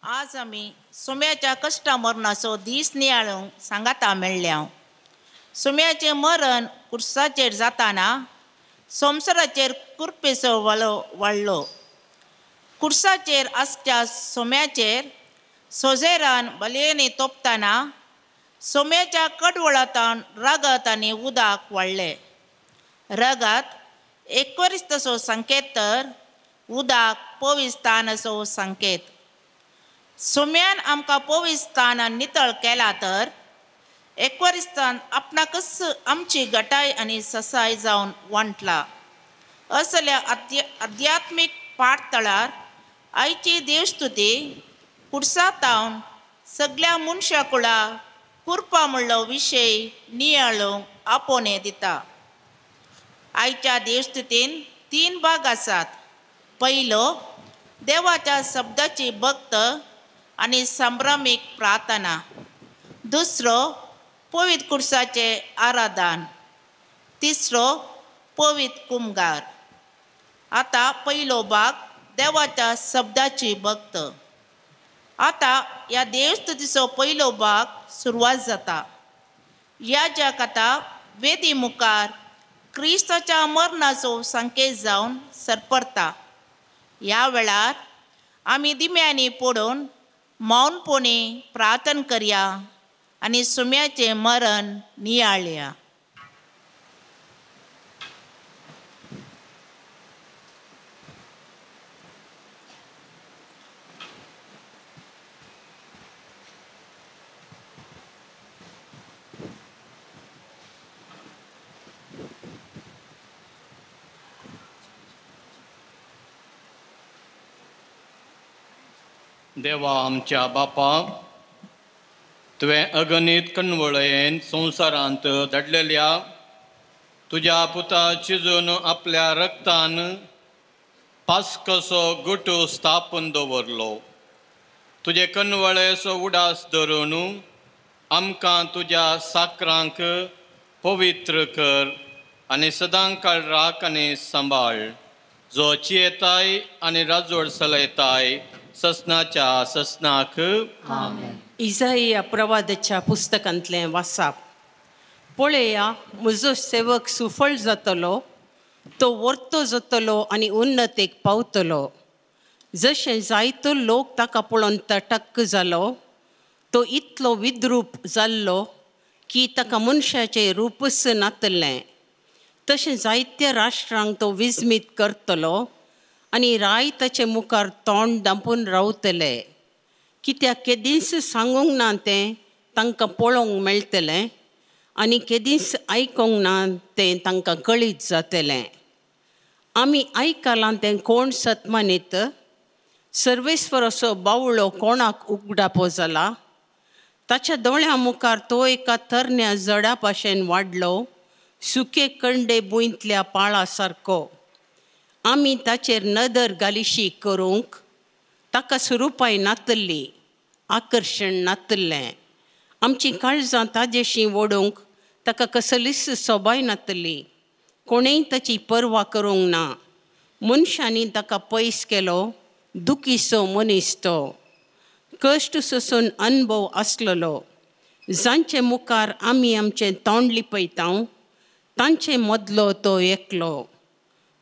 आज आमी सुम्याच्या कश्टा मरणाचो दीस नियाळूंक सांगाता मेळ्ळ्या. सुम्याचें मरण कुर्साचेर जाताना संवसाराचेर कुरपेचो वालो वाडलो. कुर्साचेर आसच्या सोम्याचेर सोजेरान बलयेनी तोपतना सोम्याच्या कडवळांतावन रगत आनी उदक वाडलें. रगत एकवरिस्तचो संकेत तर उदक पविस्थानाचो संकेत. सोम्यान आमकां पविस्थान नितळ केला तर एकवरिस्तान आपणाकच आमची गटाय आनी ससाय जावन वांटला. असल्या आध्यात्मीक पाठतळार आयची देवस्तुती कुर्सातावन सगळ्या मनशा कुळा कुरपा म्हणलो विशय नियाळूंक आपोवणें दिता. आयच्या देवस्तुतीन 3 भाग आसात. पयलो, देवाच्या शब्दाची भक्त आनी संभ्रमीक प्रार्थना. दुसरो, पवित्र कुर्साचें आराधन. तिसरो, पवित्र कुमगार. आतां पयलो भाग, देवाच्या शब्दाची भक्त. आतां ह्या देवस्तुतीचो पयलो भाग सुरवात जाता. ह्या ज्या आतां वेदी मुखार क्रिस्ताच्या मरणाचो संकेत जावन सरपरता. ह्या वेळार आमी दिम्यांनी पडून मौनपणी प्रार्थना करया आनी सुम्याचें मरण नियाळया. देवा आमच्या बापा, तुवें अगणीत कणवळयेन संवसारांत धाडलेल्या तुज्या पुता चिजून आपल्या रक्तान पास्कसो गुटू स्थापून दवरलो. तुजे कणवळेचो उडास धरून आमकां तुज्या साकरांक पवित्र कर आनी सदांकाळ राख आनी सांबाळ, जो चियेताय आनी राजवट चलयताय ससनाच्या ससनाक. इजाया प्रवादाच्या पुस्तकांतलें वासाप. पळया, म्हजो सेवक सुफळ जातलो, तो वर्तो जातलो आनी उन्नतेक पावतलो. जशें जायतो लोक ताका पळोवन तटक्क जालो, तो इतलो विद्रूप जाल्लो की ताका मनशाचें रूपच नातलें. तशें जायत्या राष्ट्रांक तो विस्मीत करतलो आनी राय ताचे मुखार तोंड दांपून रावतले. कित्याक केदींच सांगूंक ना तें तांकां पळोवंक मेळटलें आनी केदींच आयकूंक ना तें तांकां कळीत जातलें. आमी आयकलां तें कोण सतमानीत? सर्वेस्वराचो बावळो कोणाक उगडापो जाला? ताच्या दोळ्यां मुखार तो एका तरण्या जडा भाशेन वाडलो, सुके कंडे भुंयतल्या पाळा सारको. आमी ताचेर नदर घालिशी करूंक ताका सुरुपाय नातल्ली, आकर्शण नातल्लें. आमचीं काळजां ताजेशीं ओडूंक ताका कसलीच सोबाय नातल्ली. कोणेय ताची पर्वा करूंक ना. मनशांनी ताका पयस केलो, दुखीचो मनीस तो, कश्ट सोसून अनुभव आसलेलो. जांचे मुखार आमी आमचें तोंड लिपयता तांचे मदलो तो एकलो.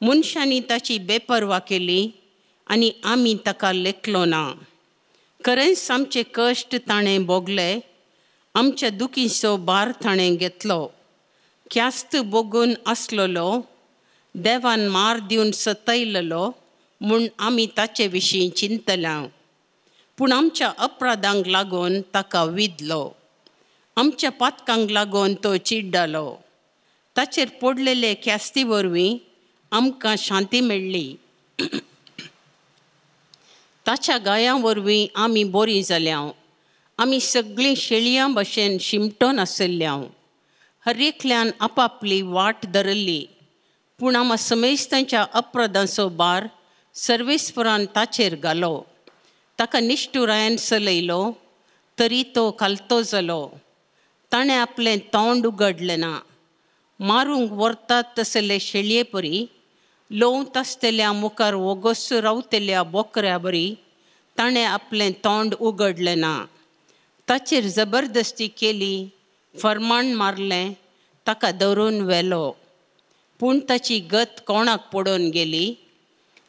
मनशांनी ताची बेपर्वा केली आनी आमी ताका लेखलो ना. खरेंच आमचे कश्ट ताणें भोगले, आमच्या दुखीचो भार ताणें घेतलो. ख्यास्त भोगून आसलेलो, देवान मार दिवन सतयलेलो म्हूण आमी ताचे विशीं चिंतल्या. पूण आमच्या अपराधांक लागून ताका विदलो, आमच्या पातकांक लागून तो चिड्डालो. ताचेर पडलेले ख्यास्ती वरवीं आमकां शांती मेळ्ळी. ताच्या गायां वरवीं आमी बरीं जाल्या. आमी सगळीं शेळयां भशेन शिमटोन आशिल्ल्या. हर एकल्यान आपापली वाट धरल्ली, पूण आमा समेस्तांच्या अपराधांचो भार सर्वेस्वरान ताचेर घालो. ताका निश्ठुरायेन चलयलो तरी तो खालतो जालो. ताणें आपलें तोंड उगडलें ना. मारूंक व्हरतात तसले शेळये परी, लोवत आसतल्या मुखार वोगोस रावतल्या बोकऱ्या बरी ताणें आपलें तोंड उगडलें ना. ताचेर जबरदस्ती केली, फर्माण मारलें, ताका धरून व्हेलो. पूण ताची गत कोणाक पडोवन गेली?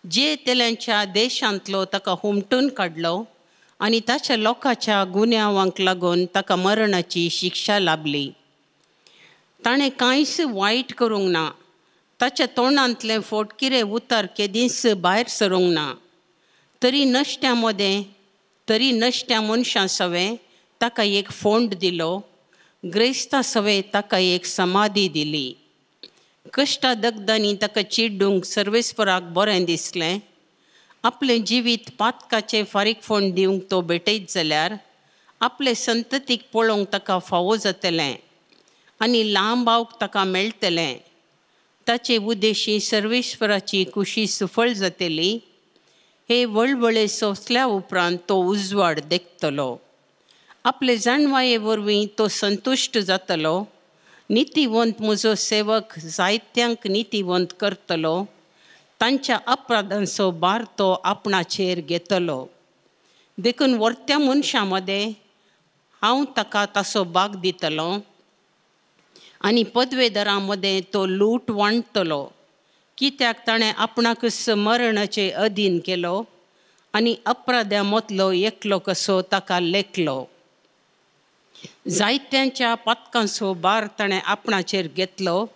जे तेल्यांच्या देशांतलो ताका हुमटून काडलो आनी ताच्या लोकांच्या गुन्यांवांक लागून ताका मरणाची शिक्षा लाभली. ताणें कांयच वायट करूंक ना, ताच्या तोंडांतलें फोटकिरें उतर केदींच भायर सरूंक ना. तरी नश्ट्या मदें तरी नश्ट्या मनशां सवें ताका एक फोंड दिलो, ग्रेस्ता सवें ताका एक समाधी दिली. कश्टा दगदांनी ताका चिड्डूंक सर्वेस्पराक बरें दिसलें. आपलें जिवीत पातकाचें फारीकफोण दिवंक तो भेटयत जाल्यार आपले संततीक पळोवंक ताका फावो जातलें आनी लांब आवक ताका मेळटलें. ताचे उद्देशी सर्वेश्वराची कुशी सुफळ जातली. हे वळवळे सोंसल्या उपरांत तो उजवाड देखतलो. आपले जाणवाये वरवीं तो संतुश्ट जातलो. नितीवंत म्हजो सेवक जायत्यांक नितीवंत करतलो. तांच्या अपराधांचो भार तो आपणाचेर घेतलो. देखून वर्त्या मनशां मदें हांव ताका ताचो भाग दितलो आनी पदवेदारां मदें तो लूट वांटतलो. कित्याक ताणें आपणाकच मरणाचे अधीन केलो आनी अपराध्या मदलो एकलो कसो ताका लेखलो. जायत्यांच्या पातकांचो भार ताणें आपणाचेर घेतलो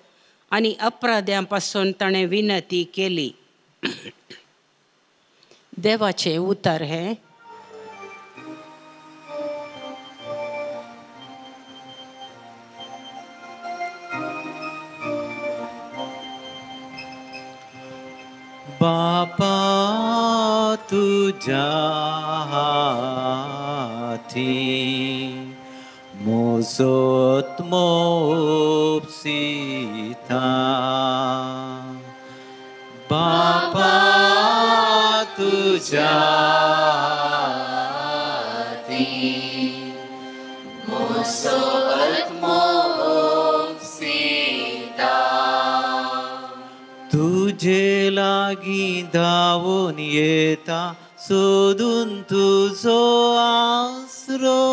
आनी अपराध्यां पासून ताणें विनंती केली. देवाचें उतर हें. बापा तुझ्या हाती म्हजो आत्मो उपसिता. बापा तुझ्या हाती म्हजो आत्मो उपसिता. तुझे लागीं धांवून येता सोदून तुजो आसरो.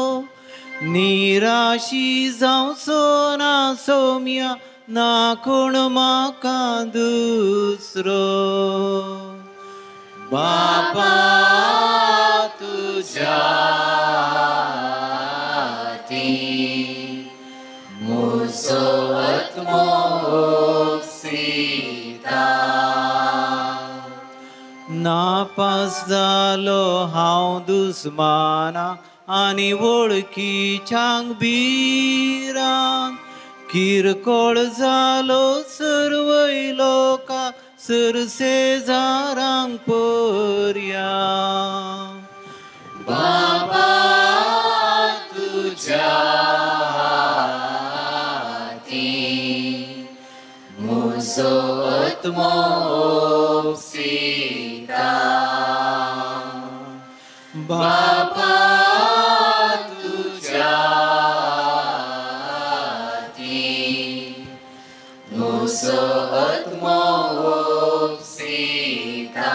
निराशी जावचो ना सोम्या ना कोण म्हाका दुसरो. बापा तुझ्या हाती म्हजो आत्मो उपसिता. नापास जालो हांव दुस्माना आनी वळखीच्यांक भिरांत. किरकोळ जालो सर्वय लोका सरसेजारांक पर्या. बाबा तुझ्या हाती म्हजो आत्मो उपसिता. बाबा तुझ्या हाती म्हजो आत्मो उपसिता.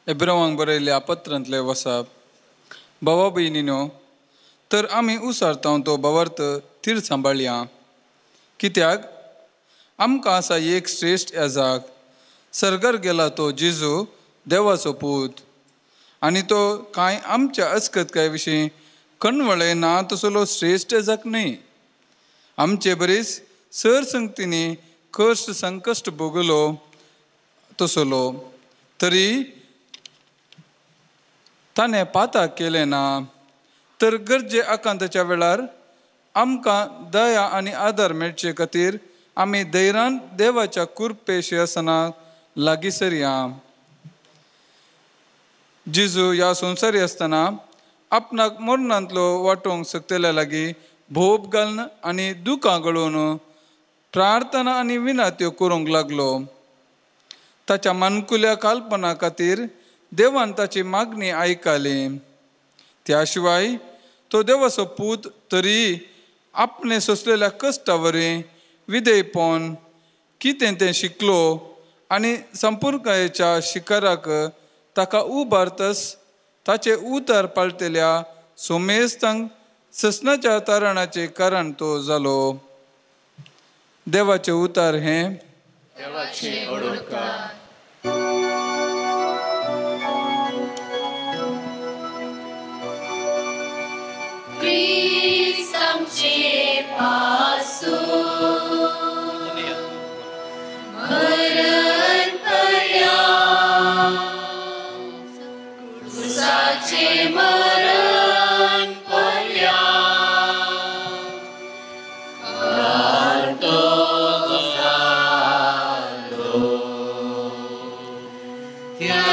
एब्रावांक बरयल्ल्या पत्रांतले वसाप. भावा भयणीनो, तर आमी उसारता तो भावार्थ थीर सांबाळया. कित्याक आमकां आसा एक श्रेश्ठ याजाक, सर्गार गेला तो जेजू देवाचो पूत, आनी तो कांय आमच्या अस्कतकाये विशीं कणवळे ना तसलो श्रेश्ठ याजाक न्हय. आमचे बरीच सर संगतींनी कश्ट संकश्ट भोगलो तसलो, तरी ताणें पाता केलें ना. तर गरजे आकांताच्या वेळार आमकां दया आनी आदार मेळचे खातीर आमी धैर्यान देवाच्या कुरपेशी आसना लागीं सरया. जेजू ह्या संवसारी आसतना आपणाक मरणांतलो वाटोवंक शकतल्या लागीं भोप घालून आनी दुकां गळोवन प्रार्थना आनी विनात्यो करूंक लागलो. ताच्या मानकुल्या कल्पना खातीर देवान ताची मागणी आयकली. त्या शिवाय तो देवाचो पूत तरी आपणे सोंसलेल्या कश्टा वरवीं विधेयपण कितें तें शिकलो आनी संपूर्णकायेच्या शिखराक ताका उबारतस ताचे उतार पाळटेल्या सोमेस्तांक ससनाच्या तारणाचें कारण तो जालो. देवाचें उतार हें देवाचें ओडकार. क्रिस्त आमचे पासून मरण पर्यंत क्रुसाचे मरण पर्यंत तो जालो. त्या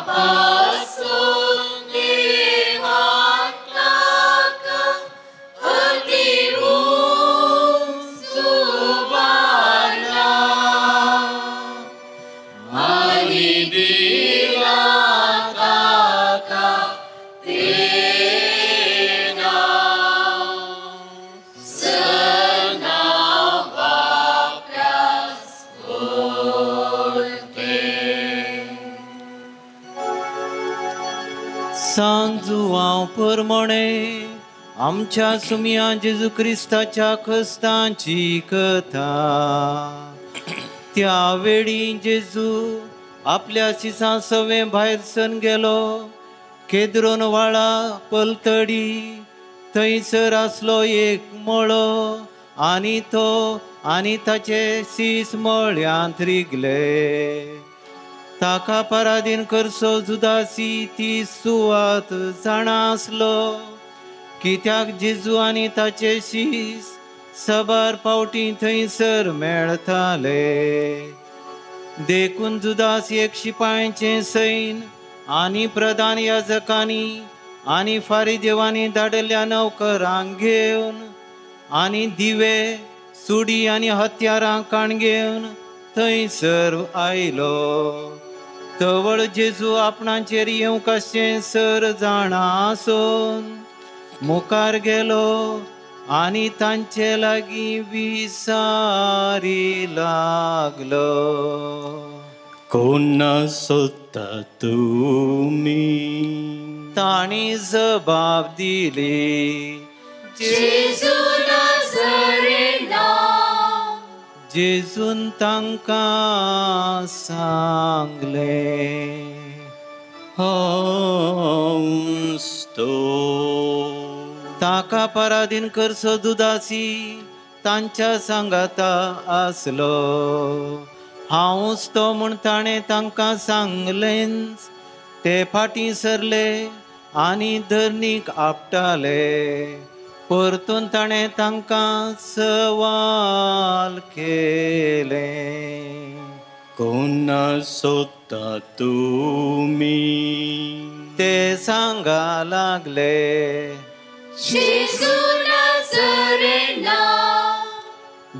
पासून देवान ताका अति उंच उबारला आनी दिला ताका तें नांव सनावा प्रास व्हडलें. सांजुआंव परमणे आमच्या सुमया जेजू क्रिस्ताच्या खस्तांची कथा. त्या वेळी जेजू आपल्या शिसां सवें भायर सन गेलो. केद्रोन वाळा पलतडी थंयसर आसलो एक मळो आनी तो आनी ताचे शीस मळ्यांत रिगले. ताका पराधीन करचो जुदासी ती सुवात जाणा आसलो, कित्याक जेजू आनी ताचे शीस सबार पावटी थंयसर मेळटाले. देखून जुदास एक शिपायांचें सैन आनी प्रधान याजकांनी आनी फारीदेवांनी धाडिल्ल्या नौकरांक घेवन आनी दिवे सुडी आनी हत्यारां काण घेवन थंयसर आयलो. तवळ जेजू आपणाचेर येवंक आसचें सर जाणा आसून मुखार गेलो आनी तांचे लागीं विसारी लागलो. कोण सोदता तुमी? तांणी जबाब दिली, जेजू नाझरेना. जेजून तांकां सांगलें, हांवच तो. ताका पराधीन करचो जुदासी तांच्या सांगाता आसलो. हांवच तो म्हूण ताणें तांकां सांगलेंच. ते फाटीं सरले आनी धरणीक आपटाले. परतून ताणें तांकां सवाल केलें, कोण सोदता तुमी? ते सांगा लागले, जेजू नाझरेना.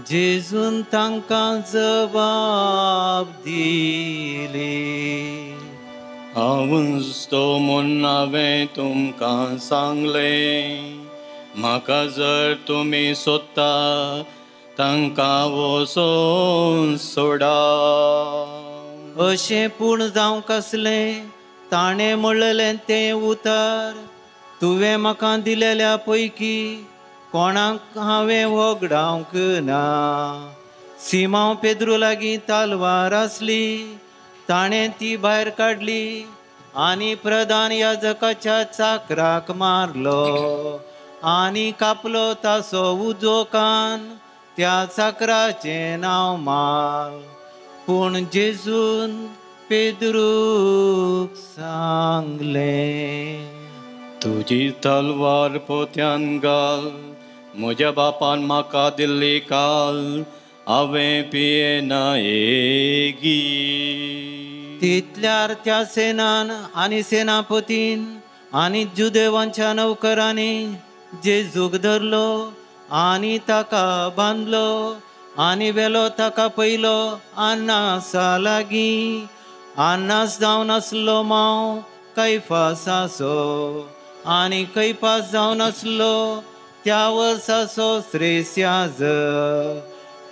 जेजून तांकां जबाब दिली, हांवच तो म्हूण हांवें तुमकां सांगलें. म्हाका जर तुमी सोदता तांकां वचोन सोडा. अशें पूण जावंक आसलें ताणें म्हणलें तें उतार, तुवें म्हाका दिलेल्या पैकी कोणाक हांवें वगडावंक ना. सिमांव पेद्रू लागीं तालवार आसली, ताणें ती भायर काडली आनी प्रधान याजकाच्या चाकराक मारलो आनी कापलो तासो उजो कान. त्या चाकराचें नांव माल. पूण जेजून पेद्रूक सांगलें, तुजी तलवार पोत्यान घाल, म्हज्या बापान म्हाका दिल्ली काल हांवें पियेना एगी. तितल्यार त्या सेनान आनी सेनापतीन आनी जुदेवांच्या नौकरांनी जेजूक धरलो आनी ताका बांदलो आनी व्हेलो ताका पयलो आन्नासा लागीं. आन्नास जावन आसलो मांव कैफासाचो आनी कैफास जावन आसलो त्या वर्साचो श्रेस्याज.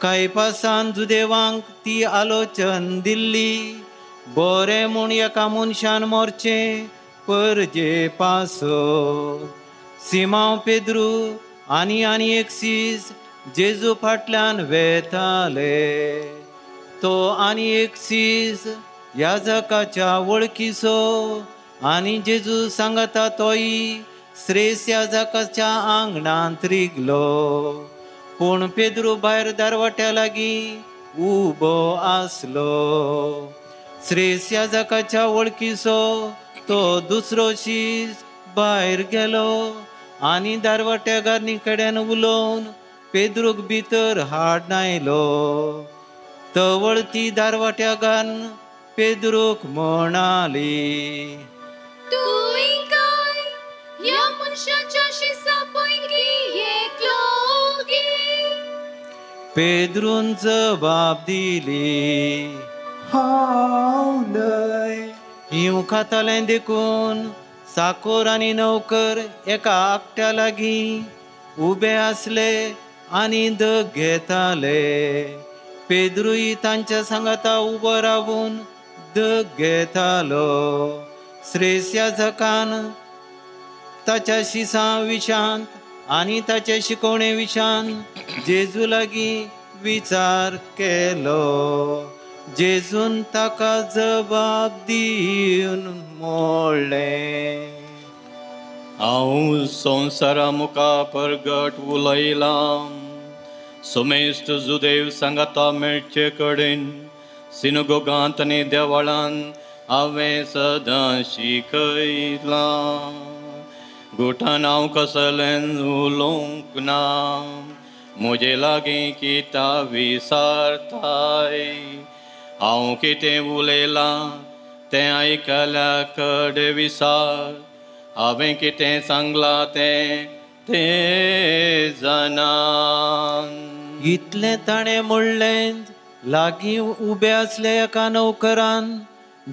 कैफासान जुदेवांक ती आलोचन दिल्ली बरें म्हूण एका मनशान मोरचें परजे पासत. सिमांव पेद्रू आनी आनी एक शीस जेजू फाटल्यान वेताले. तो आनी एक शीस याजकाच्या वळखीचो आनी जेजू सांगता तोय श्रेस याजकाच्या आंगणांत रिगलो. पूण पेद्रू भायर दारवाट्या लागीं उबो आसलो. श्रेस याजकाच्या वळखीचो तो दुसरो शीस भायर गेलो आनी दारवाट्या गार्नी कडेन उलोवन पेद्रूक भितर हाडून आयलो. तवळ ती दारवाट्या गार्न पेद्रूक म्हणाली, तुवें काय ह्या मनशाच्या शिसा पैकी एकलो गे? पेद्रून जबाब दिली, हांव न्हय. हिंव खातालें देखून साकोर आनी नौकर एका आकट्या लागीं उबे आसले आनी दग घेताले. पेद्रूय तांच्या सांगाता उबो रावून दग घेतालो. श्रेस याजकान ताच्या शिसां विशांत आनी ताचे शिकवणे विशान जेजू लागीं विचार केलो. जेजून ताका जबाब दिवन म्हणलें, हांव संवसारा मुखार परगट उलयलां. सुमेस्त जुदेव सांगाता मेळचे कडेन सिनगोगांत आनी देवळान हांवें सदां शिकयलां. गुठान हांव कसलें उलोवंक ना. म्हजे लागीं कित्या विसारताय? हांव कितें उलयलां तें आयकल्या कडेन विसार. हांवें कितें सांगलां तें ते जाणा. इतलें ताणें म्हणलें. लागीं उबे आसले एका नौकरान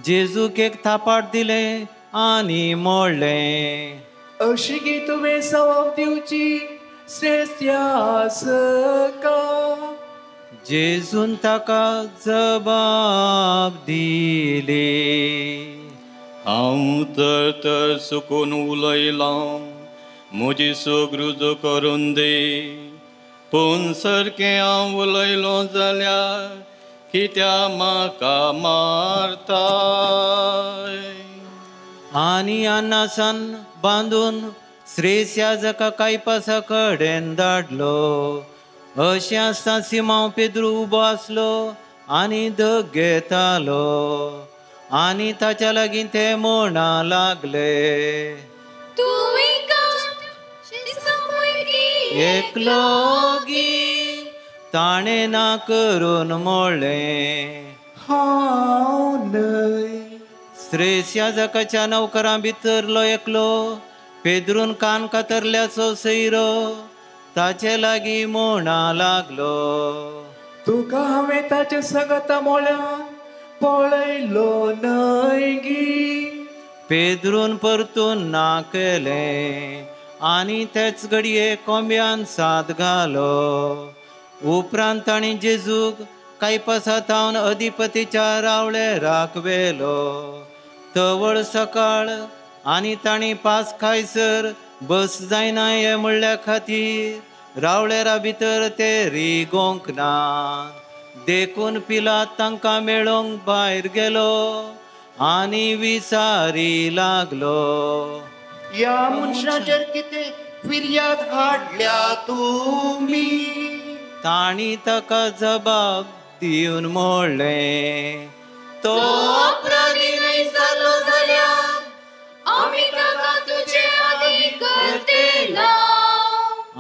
जेजूक एक थापाट दिलें आनी म्हणलें, अशी गी तुवें जबाब दिवची श्रेस याजका? जेजून ताका जबाब दिली, हांव तर तर सुकून उलयलां. म्हजी सूग रुजू करून दी. पूण सारकें हांव उलयलो जाल्यार कित्या म्हाका मारताय? आनी अन्नासान बांदून श्रेस याजका कायपासा कडेन धाडलो. अशें आसतना सिमांव पेद्रू उबो आसलो आनी दग घेतालो. आनी ताच्या लागीं ते म्हणा लागले, तुवें काय शिसां पैकी एकलो गी? ताणें ना करून म्हणलें, हांव न्हय. श्रेस याजकाच्या नौकरां भितरलो एकलो पेद्रून कान कातरल्याचो सैरो ताचे लागीं म्हणा लागलो, तुका हांवें ताचे सांगाता मोळ्या पळयलो न्हय गी? पेद्रून परतून ना केलें आनी तेच घडये कोंब्यान साद घालो. उपरांत तांणी जेजूक कायपासा थावन अधिपतीच्या रावळेराक व्हेलो. तवळ सकाळ आनी तांणी पास खायसर बस जायना हें म्हणल्या खातीर रावळेरा भितर ते रिगोंक ना. देखून पिलात तांकां मेळोंक भायर गेलो आनी विचारी लागलो, ह्या मनशाचेर कितें फिर्याद हाडल्या तुमी? तांणी ताका जबाब दिवन म्हणलें, तो अपराधी न्हय जालो जाल्यार आमी ताका तुजे आदीं करते ना.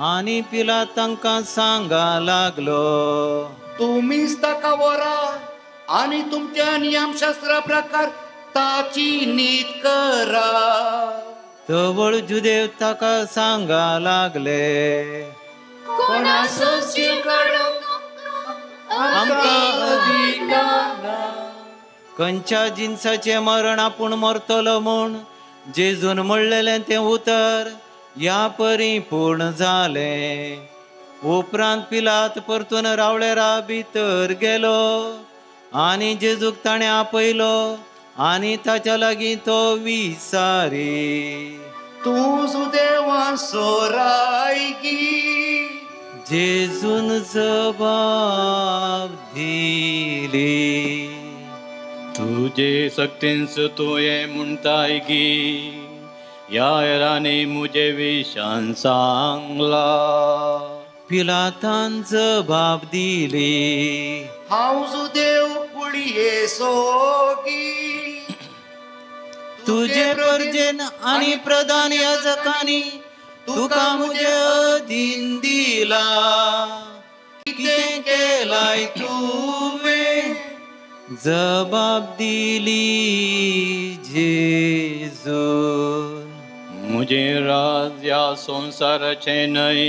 आनी पिलात तांकां सांगा लागलो, तुमीच ताका व्हरा आनी तुमच्या नियमशास्त्रा प्रकार ताची नीत करा. तवळ जुदेव ताका सांगा लागले, कोणाचोच जीव काडूंक आमकां अधिकार ना. खंयच्या जिनसाचें मरण आपूण मरतलो म्हूण जेजून म्हणलेलें तें उतर ह्या परी पूर्ण जालें. उपरांत पिलात परतून रावळेरा भितर गेलो आनी जेजूक ताणें आपयलो आनी ताच्या लागीं तो विसारी, तूं जुदेवांचो रायगी? जेजून जबाब दिली, तुजे सक्तींस तुवें म्हणटाय गी, ह्या हेरांनी म्हजे विशान सांगला. पिलातान जबाब दिली, हांव जुदेव कुळयेचोगी? तुजे परजेन आनी प्रधान याजकांनी तुका म्हजे अधीन दिला, कितें केलाय तुवें? जबाब दिली जेजून, म्हजें राज ह्या संवसाराचें न्हय.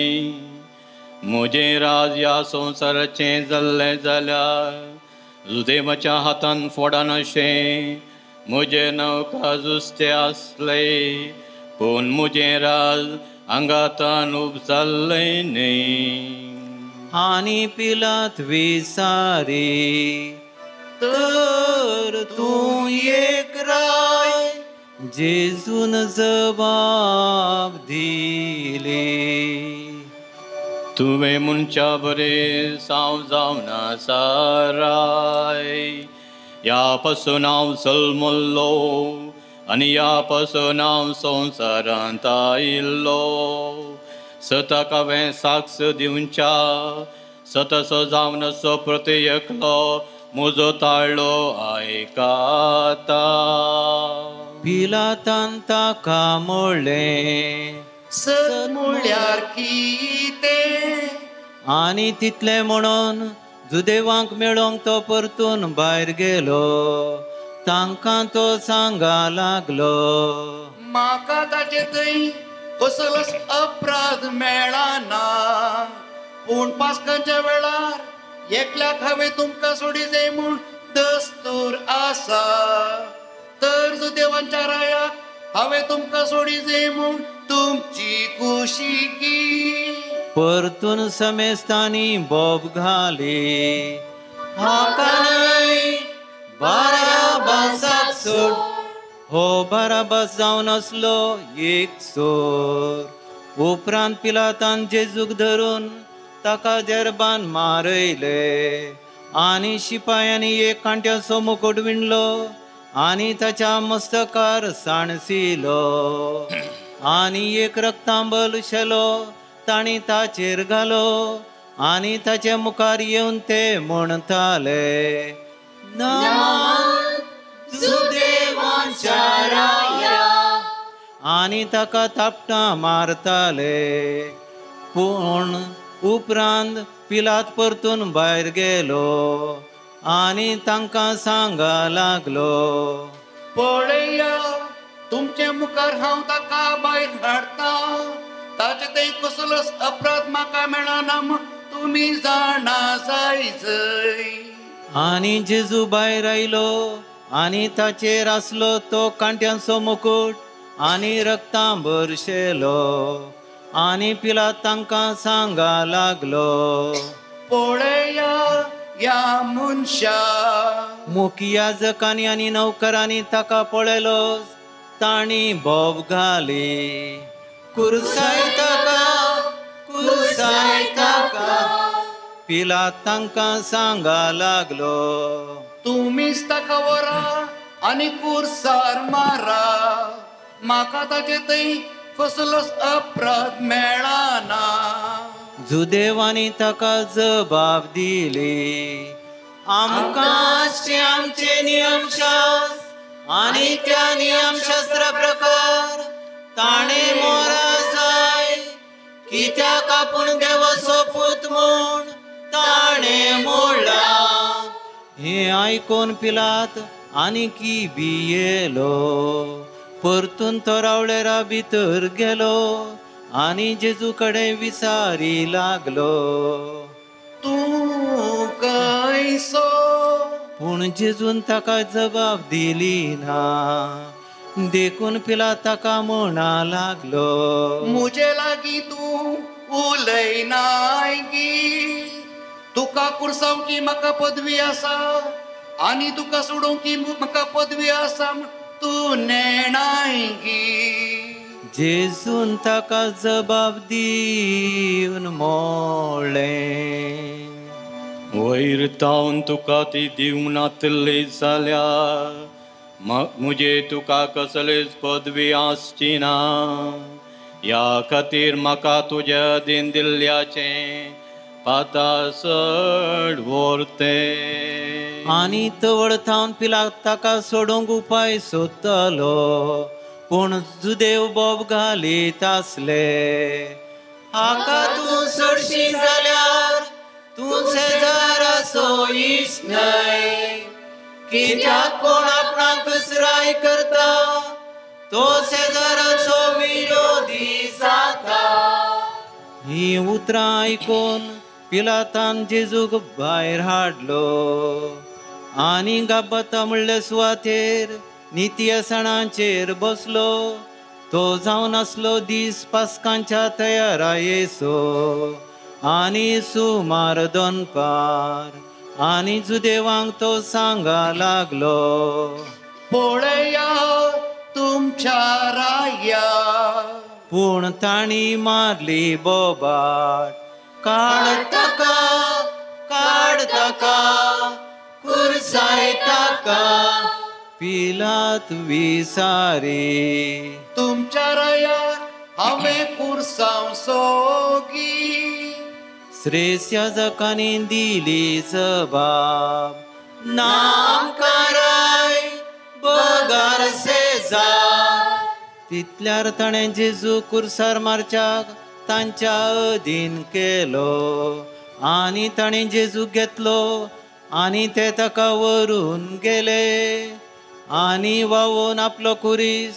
म्हजें राज ह्या संवसाराचें जाल्लें जाल्यार जुदेवाच्या हातान फोडनाशें म्हजें नौका जुस्ते आसले, पूण म्हजें राज हांगातान उब जाल्लें न्हय. आनी पिलात विसारी, तर तूं एक राय? जेजून जबाब दिली, तुवें म्हणच्या बरें हांव जावन आसा राय. ह्या पासून हांव जल्मल्लो आनी ह्या पासून हांव संवसारांत आयिल्लो. सताक हांवें साक्ष दिवच्या सतसो जावन असो प्रती एकलो म्हजो ताळो आयकता. पिलातान ताका म्हणलें, सत म्हळ्यार कितें? आनी तितलें म्हणून जुदेवांक मेळोंक तो परतून भायर गेलो. तांकां तो सांगा लागलो, म्हाका ताचे थंय कसलोच अपराध मेळना, पूण पास्कांच्या वेळार एकल्याक हांवें तुमकां सोडी जाय म्हूण दस्तूर आसा. तर जुदेवांच्या रायाक हांवें तुमकां सोडी जाय म्हूण तुमची खुशी. परतून समेस्तांनी बोब घाली, हाका न्हय बाराबासाक सोड. हो बाराबास जावन आसलो एक चोर. उपरांत पिलातान जेजूक धरून ताका जेरबान मारयले आनी शिपायांनी एक कांट्याचो मुकुट विणलो आनी ताच्या मस्तकार सांडसिलो आनी एक रक्तांबल शेलो तांणी ताचेर घालो आनी ताचे मुखार येवन ते म्हणटाले, जुदेवांच्या राया. आनी ताका थापटां मारताले. पूण उपरांत पिलात परतून भायर गेलो आनी तांकां सांगा लागलो, पळया तुमचे मुखार हांव ताका भायर हाडटा, ताचे थंय कसलोच अपराध म्हाका मेळना म्हूण तुमी जाणा जायजय. आनी जेजू भायर आयलो आनी ताचेर आसलो तो कांट्यांचो मुकुट आनी रक्तां भरशेलो. आनी पिलात तांकां सांगा लागलो, पळया ह्या मनशा. मुखयाजकांनी आनी नौकरांनी ताका पळयलो, तांणी बोब घाली, कुर्साय ताका, कुर्साय ताका. पिलात तांकां सांगा लागलो, तुमीच ताका व्हरा आनी कुर्सार मारा, म्हाका ताचे थंय कसलोच अपराध मेळना. जुदेवांनी ताका जबाब दिली, आमकां आसचे आमचे नियमशास्त्र आनी त्या नियमशास्त्रा प्रकार ताणें मोरा जाय, कित्याक आपूण देवाचो पूत म्हूण ताणें म्हणलां. हें आयकून पिलात आनीकी भियेलो. परतून तो रावळेरा भितर गेलो आनी जेजू कडेन विचारी लागलो, तूं खंयसो? पूण जेजून ताका जबाब दिली ना. देखून पिलात ताका म्हणा लागलो, म्हजे लागीं तूं उलयनाय गी? तुका कुर्सावची म्हाका पदवी आसा आनी तुका सोडूंक की म्हाका पदवी आसा तूं नेणाय गी. जेजून ताका जबाब दिवन म्हणलें, वयर तावन तुका ती दिवंक नातली जाल्यार मुजे तुका कसलीच पदवी आसची ना. ह्या खातीर म्हाका तुज्या अधीन दिल्ल्याचें पातासड व्हरतें. आनी तवळ थावन पिलात ताका सोडूंक उपाय सोदतालो, पूण जुदेव बोब घालीत आसले. हाका तूं सोडशी जाल्यार तूं शेजाराचो इश्ट न्हय. कित्याक कोण आपणाक दुसराय करता तो शेजाराचो विरोधी जाता. हीं उतरां आयकून पिलातान जेजूक भायर हाडलो आनी गाब्बता म्हणले सुवातेर नितीयसणाचेर बसलो. तो जावन आसलो दीस पास्कांच्या तयारायेचो आनी सुमार दनपार. आनी जुदेवांक तो सांगा लागलो, पळया तुमच्या राया. पूण तांणी मारली बोबाट, काड ताका, काड ताका, कुर्साय ताका. पिलात विसारी, तुमच्या रायाक हांवें कुर्सांव सोगी. श्रेष्ठ याजकांनी दिली जबाब, ना आमकां राय बगर सेजार. तितल्यार ताणें जेजू कुर्सार मारच्याक तांच्या अधीन केलो आनी ताणें जेजू घेतलो आनी ते ताका व्हरून गेले. आनी वावोन आपलो कुरीस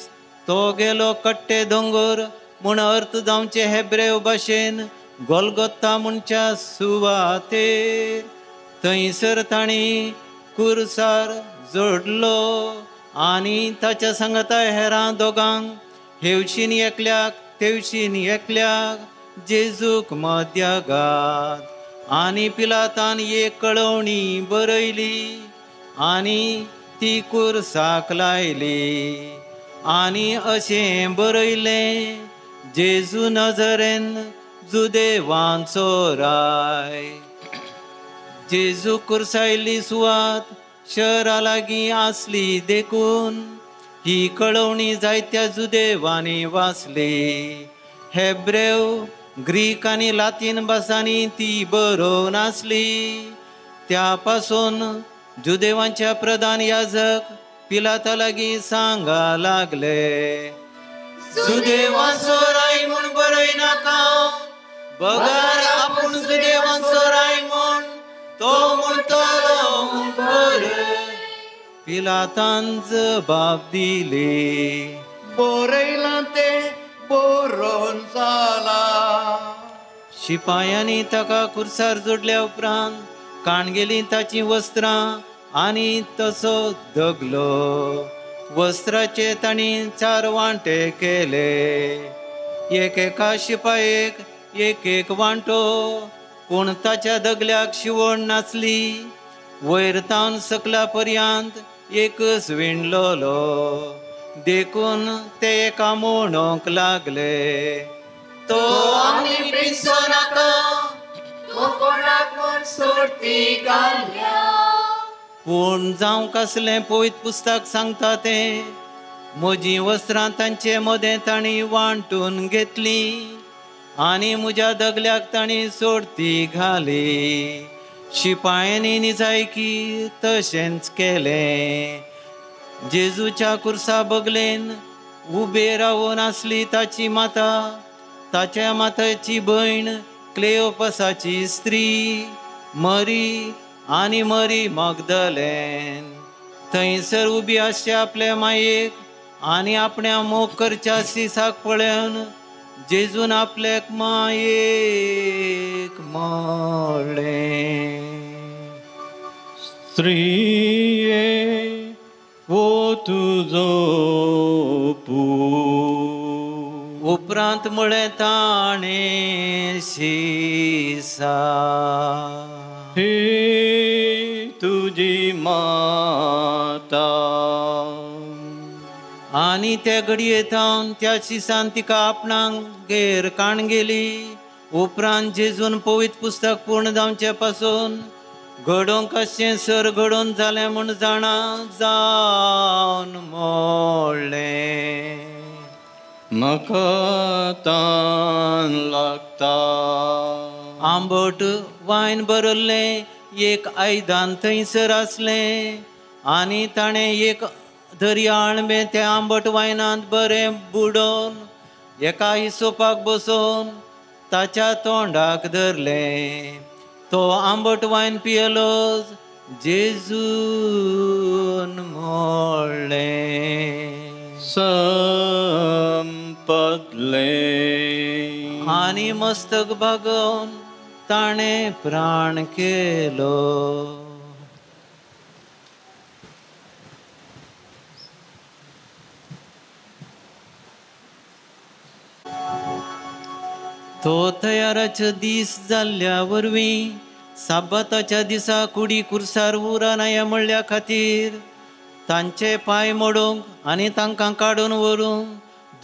तो गेलो कट्टे दोंगर म्हूण अर्थ जावचे हेब्रेव भाशेन गोलगोत्ता म्हणच्या सुवातेर. थंयसर तांणी कुर्सार जोडलो आनी ताच्या सांगाता हेरां दोगांक, हेवशीन एकल्याक तेवशीन एकल्याक, जेजूक मद्यागात. आनी पिलातान एक कळोवणी बरयली आनी ती कुर्साक लायली आनी अशें बरयलें, जेजू नजरेन जुदेवांचो राय. जेजू कुर्सायली सुवात शहरा लागीं आसली देखून ही कळोवणी जायत्या जुदेवांनी वाचली. हेब्रेव, ग्रीक आनी लातीन भासांनी ती बरोवन आसली. त्या पासून जुदेवांच्या प्रधान याजक पिलाता लागीं सांगा लागले, जुदेवांचो राय म्हूण बरयनाका, बगर आपूण जुदेवांचो राय म्हूण तो म्हणटलो म्हूण बरय. पिलातान जबाब दिली, बरयलां तें बरोवन जालां. शिपायांनी ताका कुर्सार जोडल्या उपरांत काणगेलीं ताचीं वस्त्रां आनी तसो दगलो. वस्त्राचे तांणी 4 वांटे केले, एकेका शिपायेक एक एक वांटो. पूण ताच्या दगल्याक शिवण नासली, वयर तावन सकला पर्यंत एकच विणलोलो. देखून ते एका म्हणूंक लागले, तो आमी पिसो नाका, तो कोणाक म्हूण सोडती घाल्या. पूण जावंक आसलें पवित्र पुस्तक सांगता तें, म्हजीं वस्त्रां तांचे मदें तांणी वांटून घेतलीं आनी म्हज्या दगल्याक तांणी सोडती घाली. शिपायांनी निजायकी तशेंच केलें. जेजूच्या कुर्सा बगलेन उबे रावून आसली ताची माता, ताच्या माताची भयण क्लेओपसाची स्त्री मरी आनी मरी मगदलेन. थंयसर उबी आसच्या आपल्या मायेक आनी आपण्या मोग करच्या सिसाक पळोवन जेजून आपल्याक मायेक म्हणलें, स्त्रिये वो तुजो पूत. उपरांत म्हळें ताणें शिसा, हे तुजी माय. आनी त्या घडये थावन त्या शिसान तिका आपणागेर काण गेली. उपरांत जेजून पवित्र पुस्तक पूर्ण जावचे पासून घडोवंक अशें सर घडोवन जालें म्हूण जाणा जावन मोडलें. म्हाका तान लागता. आंबट वायन भरल्लें एक आयदन थंयसर आसलें आनी ताणें एक दर्या अळमें तें आंबट वायनांत बरें बुडोवन एका हिसोपाक बसोवन ताच्या तोंडाक धरलें. तो आंबट वायन पियेलो. जेजून म्हणलें संपदलें. आनी मस्तक बागोवन ताणें प्राण केलो. तो तयाराचो दीस जाल्ल्या वरवीं साबाताच्या दिसा कुडी कुर्सार उरनाया म्हणल्या खातीर तांचे पांय मोडूंक आनी तांकां काडून व्हरूंक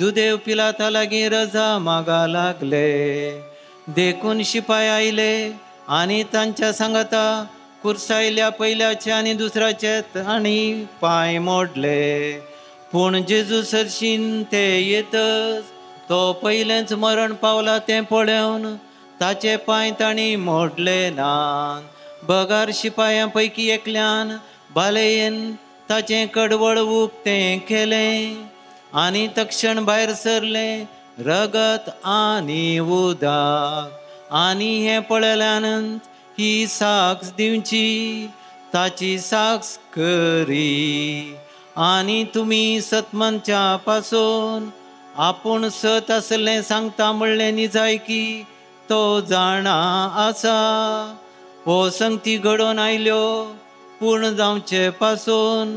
जुदेव पिलाता लागीं रजा मागा लागले. देखून शिपाय आयले आनी तांच्या सांगाता कुर्सायल्या पयल्याचे आनी दुसऱ्याचे तांणी पांय मोडले. पूण जेजू सरशीन ते येतच तो पयलेंच मरण पावला तें पळोवन ताचे पांय तांणी मोडले ना. बगार शिपायां पैकी एकल्यान बालेयेन ताचें कडवळ उक्तें केलें आनी तक्षण भायर सरलें रगत आनी उदक. आनी हें पळयल्यान ही साक्ष दिवची ताची साक्ष करी आनी तुमी सतमनच्या पासून आपूण सत आसलें सांगता म्हणलें निजायकी तो जाणा आसा. हो संगती घडोवन आयल्यो पूर्ण जावचे पासून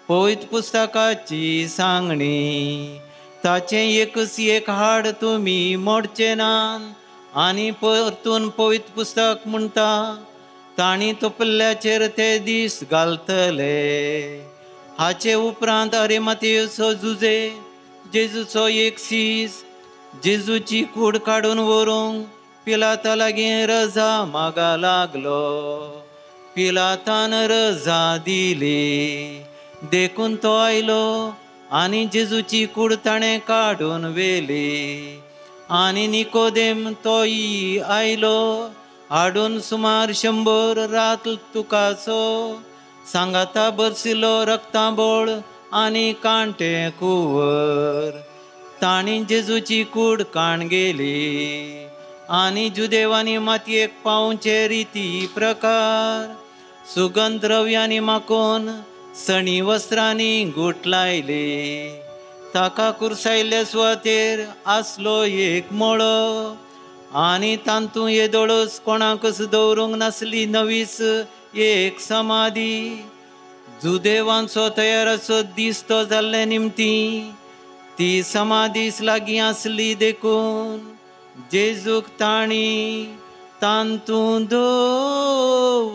पवित्र पुस्तकाची सांगणी. ताचें एकच एक हाड तुमी मोडचे ना. आनी परतून पवित्र पुस्तक म्हणटा तांणी तोपल्याचेर ते दीस घालतले. हाचे उपरांत अरेमातेचो जुजे जेजूचो एक सीस जेजूची कूड काडून व्हरूंक पिलाता लागीं रजा मागा लागलो. पिलातान रजा दिली. देखून तो आयलो आनी जेजूची कूड ताणें काडून व्हेली. आनी निकोदेम तोय आयलो हाडून सुमार 100 रात तुकाचो सांगाता बरसिलो रक्तांबोळ आनी कांटे कुवर. तांणी जेजूची कूड काण गेली आनी जुदेवांनी मातयेक पावचे रिती प्रकार सुगंध द्रव्यांनी माकोन सणी वस्त्रांनी गूट लायली. ताका कुर्सायल्ले सुवातेर आसलो एक मळो आनी तांतूं येदोळच कोणाकच दवरूंक नासली नवीच एक समाधी. जुदेवांचो तयाराचो दीस तो जाल्ले निमती ती समाधीस लागीं आसली. देखून जेजूक तांणी तांतूं दवरलो.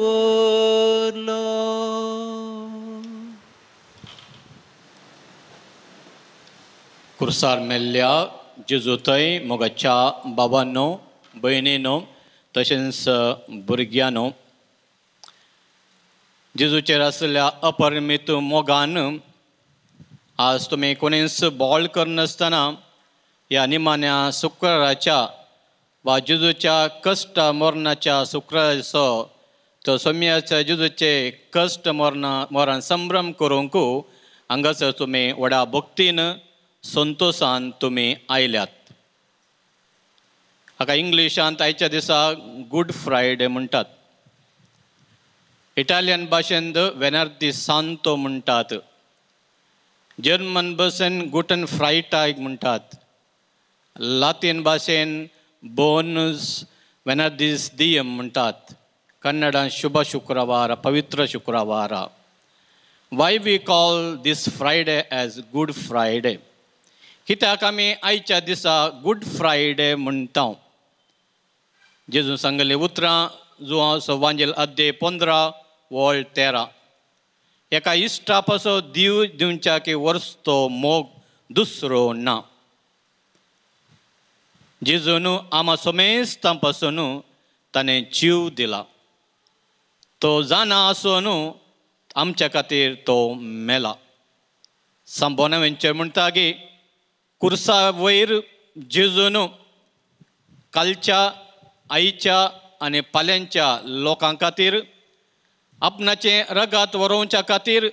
कुर्सार मेल्ल्या जेजू थंय मोगाच्या बाबांनो, भयणीनो, तशेंच भुरग्यांनो, जेजूचेर आसलेल्या अपरिमीत मोगान आज तुमी कोणीच बोळ करनासतना ह्या निमाण्या शुक्राराच्या वा जेजूच्या कश्ट मरणाच्या शुक्राराचो तो सोम्याच्या जेजूचे कश्ट मरण संभ्रम करूंक हांगासर तुमी व्हडा भक्तीन संतोशान तुमी आयल्यात. हाका इंग्लिशांत आयच्या दिसा गूड फ्रायडे म्हणटात. इटालियन भाशेंत वेनर्दी सांतो म्हणटात. जर्मन भाशेन गुटन फ्रायटाग म्हणटात. लातीन भाशेन बोनस वेनर्दीस दियम म्हणटात. कन्नडान शुभ शुक्रवार, पवित्र शुक्रवार. Why we call this Friday as Good Friday? कित्याक आमी आयच्या दिसा गूड फ्रायडे म्हणटा? जेजून सांगले उतरां जुवांचो वांजेल अध्याय 15 वळ 13. एका इश्टा पासो दिव दिवच्या की वर्स तो मोग दुसरो ना. जेजून आमा समेस्तां पासून ताणें जीव दिला. तो जाणा आसून आमच्या खातीर तो मेला. सांत बोनावेंचर म्हणटा की कुर्सा वयर जेजून कालच्या आईच्या आनी पाल्यांच्या लोकां खातीर आपणाचें रगात वरोवच्या खातीर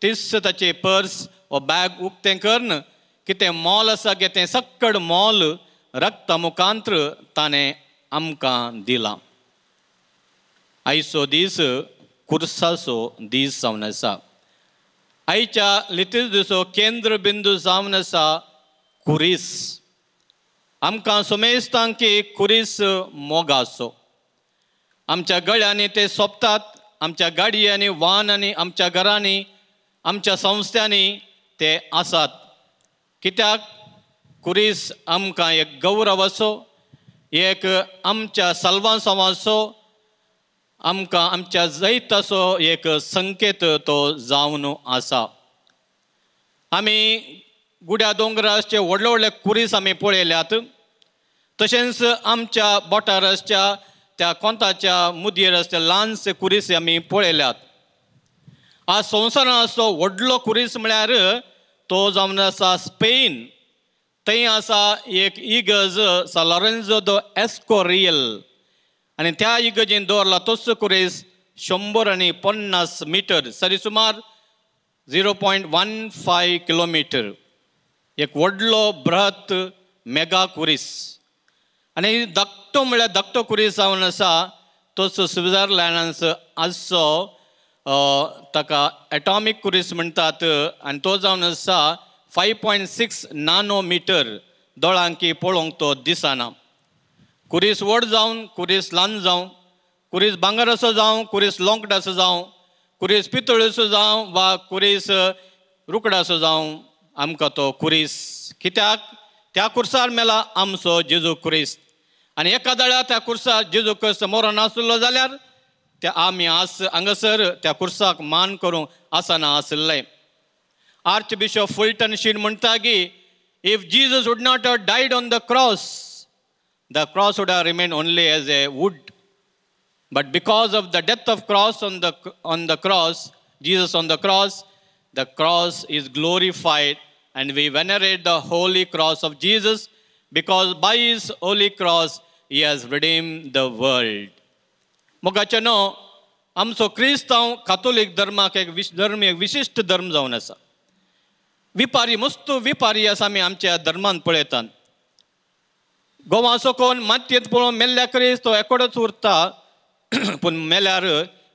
तीस ताचें पर्स वा बॅग उक्तें करून कितें मोल आसा गे तें सक्कड मोल रक्ता मुखांत्र ताणें आमकां दिलां. आयचो दीस कुर्साचो दीस जावन आसा. आयच्या लितिजो केंद्र बिंदू जावन आसा कुरीस. आमकां समेस्तांक की कुरीस मोगाचो. आमच्या गळ्यांनी ते सोंपतात, आमच्या गाडयांनी, वाहनांनी, आमच्या घरांनी, आमच्या संस्थांनी ते आसात. कित्याक कुरीस आमकां एक गौरव आसो, एक आमच्या सल्वांसांवाचो, आमकां आमच्या जैताचो एक संकेत तो जावन आसा. आमी गुड्या दोंगराचे व्हडले व्हडले कुरीस आमी पळयल्यात, तशेंच आमच्या बोटार आसच्या त्या कोंताच्या मुदयेर आसच्या ल्हानशे कुरीस आमी पळयल्यात. आज संवसारांत आसचो व्हडलो कुरीस म्हळ्यार तो जावन आसा स्पेन. थंय आसा एक इगर्ज सा लॉरेन्झो the एस्कोरियल आनी त्या इगर्जेन दवरला तोच कुरीस 150 मिटर, सरी सुमार 0.15 किलोमिटर, एक व्हडलो बृहत मेगा कुरीस. आनी धाकटो म्हळ्यार धाकटो कुरीस जावन आसा तोच स्विझर्लंडांत आसचो, ताका एटॉमीक कुरीस म्हणटात आनी तो जावन आसा 5.6 नानोमिटर. दोळांकी पळोवंक तो दिसना. कुरीस व्हड जावन, कुरीस ल्हान जावं, कुरीस भांगराचो जावं, कुरीस लोंकडाचो जावं, कुरीस पितळेचो जावं वा कुरीस रुकडाचो जावं, आमकां तो कुरीस. कित्याक त्या कुर्सार मेला आमचो जेजू क्रिस्त. आनी एका दळ्या त्या कुर्सार जेजू क्रिस्त मरोन नासलो जाल्यार त्या आमी आस हांगासर त्या कुर्साक मान करूंक आसना आशिल्लें. आर्च बिशप फुलटन शीन म्हणटा की if Jesus would not have died on the cross, the cross would have remain only as a wood. But because of the death of cross on the cross, Jesus on the cross is glorified and we venerate the holy cross of Jesus because by his holy cross he has redeemed the world. मोगाचे न्हू, आमचो क्रिस्तांव कातोलीक धर्माक एक धर्म, एक विशिश्ट धर्म जावन आसा. विपारी, मस्त विपारी आसा आमी आमच्या धर्मान पळयतात. गोवा सोकोन मातयेंत पळोवन मेल्ल्या क्रिस्त तो एकोडोच उरता, पूण मेल्यार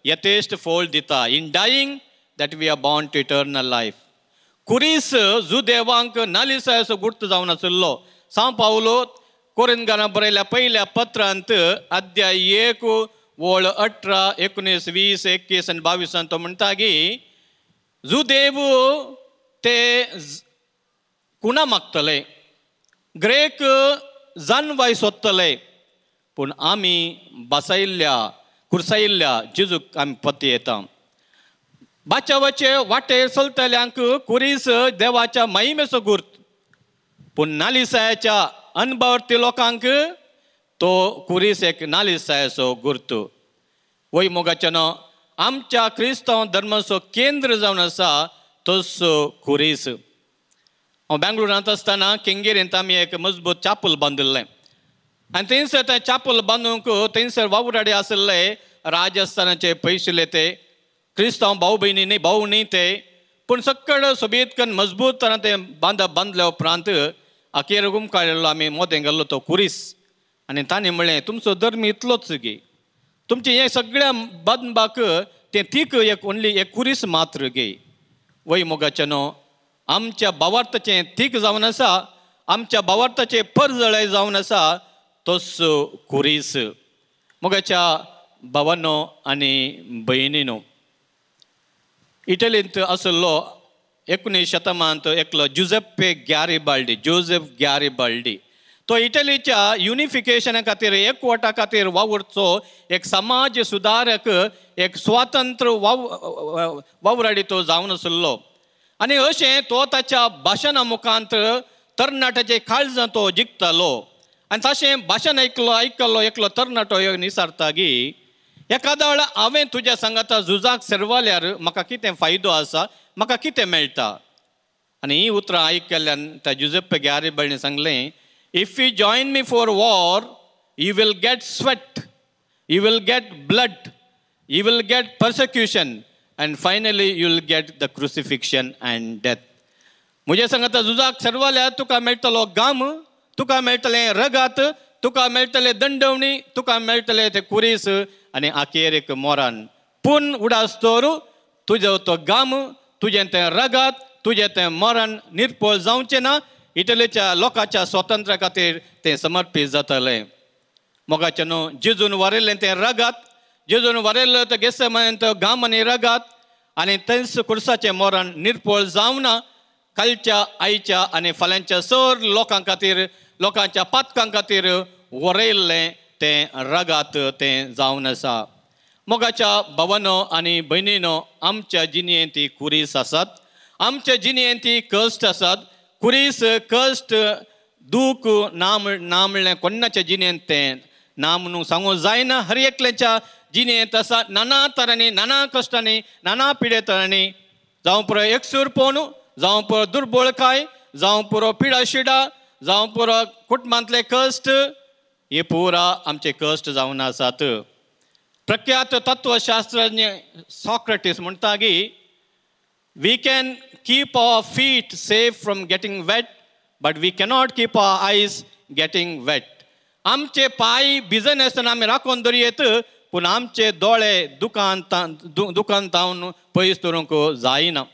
यथेश्ट फोल दिता. In dying that we are born to eternal life. कुरीस जुदेवांक नालिसायेचो गुर्त जावन आशिल्लो. सांव पावलो कोरिंगाना बरयल्या पयल्या पत्रांत अध्याय 1 ओळ 18, 19, 20, 21 आनी 22 तो म्हणटा की जुदेव ते कुणा मागतले, ग्रेक जानवाय सोदतले, पूण आमी बसायिल्ल्या कुर्सायिल्ल्या जेजूक आमी पत्ती येता. बाचावाचे वाटेर चलतल्यांक कुरीस देवाच्या महिमेचो गुर्त, पूण नालिसायाच्या अनभावर्ती लोकांक तो कुरीस एक नालिसायाचो गुर्त. वय मोगाचे न्हू, आमच्या क्रिस्तांव धर्माचो केंद्र जावन आसा तोच कुरीस. हांव बेंगलोरांत आसतना केंगेरींत आमी एक मजबूत चापल बांदिल्लें आनी थंयसर तें चापल बांदूंक थंयसर वावुराडे आशिल्ले राजस्थानाचे पयशिल्ले ते क्रिस्तांव भाव भयणी न्ही, भाव न्ही ते, पूण सक्कड सोबीत कन्न मजबूत तरान तें बांदप बांदल्या उपरांत अखेर गुमकाडलो आमी मोदें घाल्लो तो कुरीस. आनी तांणी म्हणलें तुमचो धर्म इतलोच गे, तुमचें हें सगळ्या बांदपाक तें तीक एक ओन्ली एक कुरीस मात्र गे. वय मोगाचे न्हू, आमच्या भावार्थाचें तीक जावन आसा, आमच्या भावार्थाचें परजळे जावन आसा तोच कुरीस. मोगाच्या भावानो आनी भयणीनो, इटलींत आशिल्लो 19 शतमानांत एकलो जुझेप्पे गॅरिबाल्डी, जोसेफ गॅरिबाल्डी, तो इटलीच्या युनिफिकेशना खातीर, एकवटा खातीर वावुरचो एक समाज सुदारक, एक स्वातंत्र्य वावराडी तो जावन आशिल्लो. आनी अशें तो ताच्या भाशणा मुखांत तरणाट्याचे काळजां तो जिखतालो. आनी तशें भाशण आयकलो एकलो तरणाटो निसारता की एखाद्या वेळार हांवें तुज्या सांगाता झुजाक सेरवाल्यार म्हाका कितें फायदो आसा, म्हाका कितें मेळटा. आनी ही उतरां आयकल्ल्यान त्या जुझेप्पे गॅरिबाल्डीन सांगलें, if you join me for war you will get sweat, you will get blood, you will get persecution and finally you will get the crucifixion and death. म्हजे सांगाता झुजाक सेरवाल्यार तुका मेळटलो घाम, तुका मेळटलें रगात, तुका मेळटलें दंडवणी, तुका मेळटलें ते कुरीस आनी आखेर एक मोरान. पूण उडास दवर तुजो तो घाम, तुजें तें रगात, तुजें तें मरण निर्पळ जावचें ना. इटलीच्या लोकांच्या स्वातंत्र्या खातीर तें समर्पीत जातलें. मोगाचें न्हू जेजून वारयल्लें तें रगात, जेजून वारयल्लें तें गेसेमन तो घाम आनी रगात आनी तेंच कुर्साचें मरण निर्पळ जावना. कालच्या आयच्या आनी फाल्यांच्या सर लोकां खातीर, लोकांच्या पातकां खातीर वरयल्लें तें रगात तें जावन आसा. मोगाच्या भावानो आनी भयणीनो, आमच्या जिणेंत ती कुरीस आसात, आमच्या जिणेंत ती कश्ट आसात. कुरीस, कश्ट, दूख ना ना म्हणलें कोणाच्या जिणेंत तें ना म्हणून सांगूंक जायना. हर एकल्याच्या जिणेंत आसा नाना तरांनी, नाना कश्टांनी, नाना पिडेतरांनी, जावं पुरो एकसूरपण, जावं पुरो दुर्बळकाय, जावं पुरो पिडाशिडा, जावं पुरो कुटुंबांतले कश्ट, हे पुरा आमचे कश्ट जावन आसात. प्रख्यात तत्वशास्त्रज्ञ सॉक्रेटीस म्हणटा की we can keep our feet safe from getting wet but we cannot keep our eyes getting wet. आमचे पांय भिजनासतना आमी राखून दवरयेत, पूण आमचे दोळे दुकान तावन पयस दवरूंक जायना.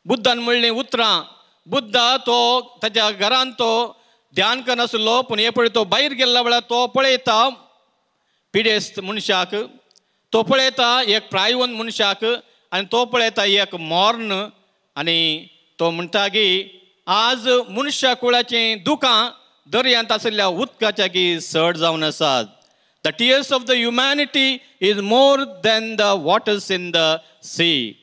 बुद्धान म्हणलीं उतरां, बुद्धा तो ताच्या घरान तो ध्यान करनासलो, पूण हे पळय तो भायर गेल्ल्या वेळार तो पळयता पिडेस्त मनशाक, तो पळयता एक प्रायवंत मनशाक आनी तो पळयता एक मॉर्न. आनी तो म्हणटा की आज मनशा कुळाचीं दुकां दर्यांत आशिल्ल्या उदकाच्या की चड जावन आसात. The tears of the humanity is more than the waters in the sea.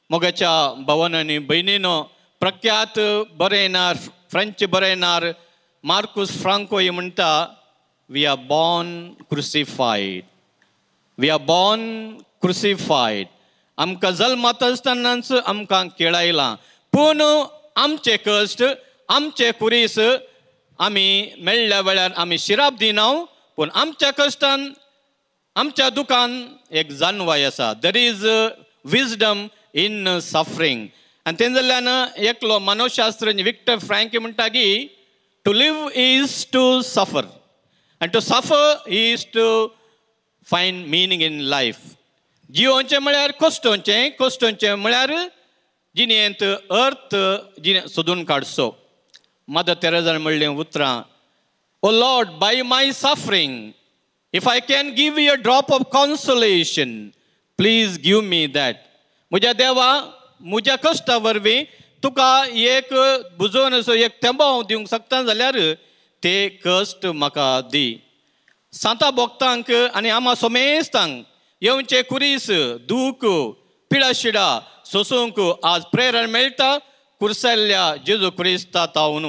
मोगाच्या भावान आनी भयणीनो, प्रख्यात बरयणार, फ्रेंच बरयणार मार्कुस फ्रांको हे म्हणटा, we are born crucified, we are born crucified. आमकां जल्मात आसतनाच आमकां केळायलां, पूण आमचे कश्ट, आमचे कुरीस आमी मेळ्ळ्या वेळार आमी शिराप दिना, पूण आमच्या कश्टान, आमच्या दुकान एक जानवाय आसा. There is wisdom in suffering. आनी तें जाल्ल्यान एकलो मानवशास्त्रज्ञ विक्टर फ्रँक म्हणटा की to live is to suffer and to suffer is to find meaning in life. जियोवचें म्हळ्यार कश्टोवचें, कश्टोवचें म्हळ्यार जिणेंत अर्थ जिणे सोदून काडचो. मदर तेरेजान म्हणलें उतरां, O Lord, by my suffering if I can give you a drop of consolation please give me that. म्हज्या देवा, म्हज्या कश्टा वरवीं तुका एक बुजोवन असो एक तेंबो हांव दिवंक शकता जाल्यार ते कश्ट म्हाका दी. सांता भोक्तांक आनी आमा सोमेस्तांक येवचे कुरीस, दूख, पिडाशिडा सोसूंक आज प्रेरण मेळटा कुर्सेल्ल्या जेजू क्रिस्ता तावन.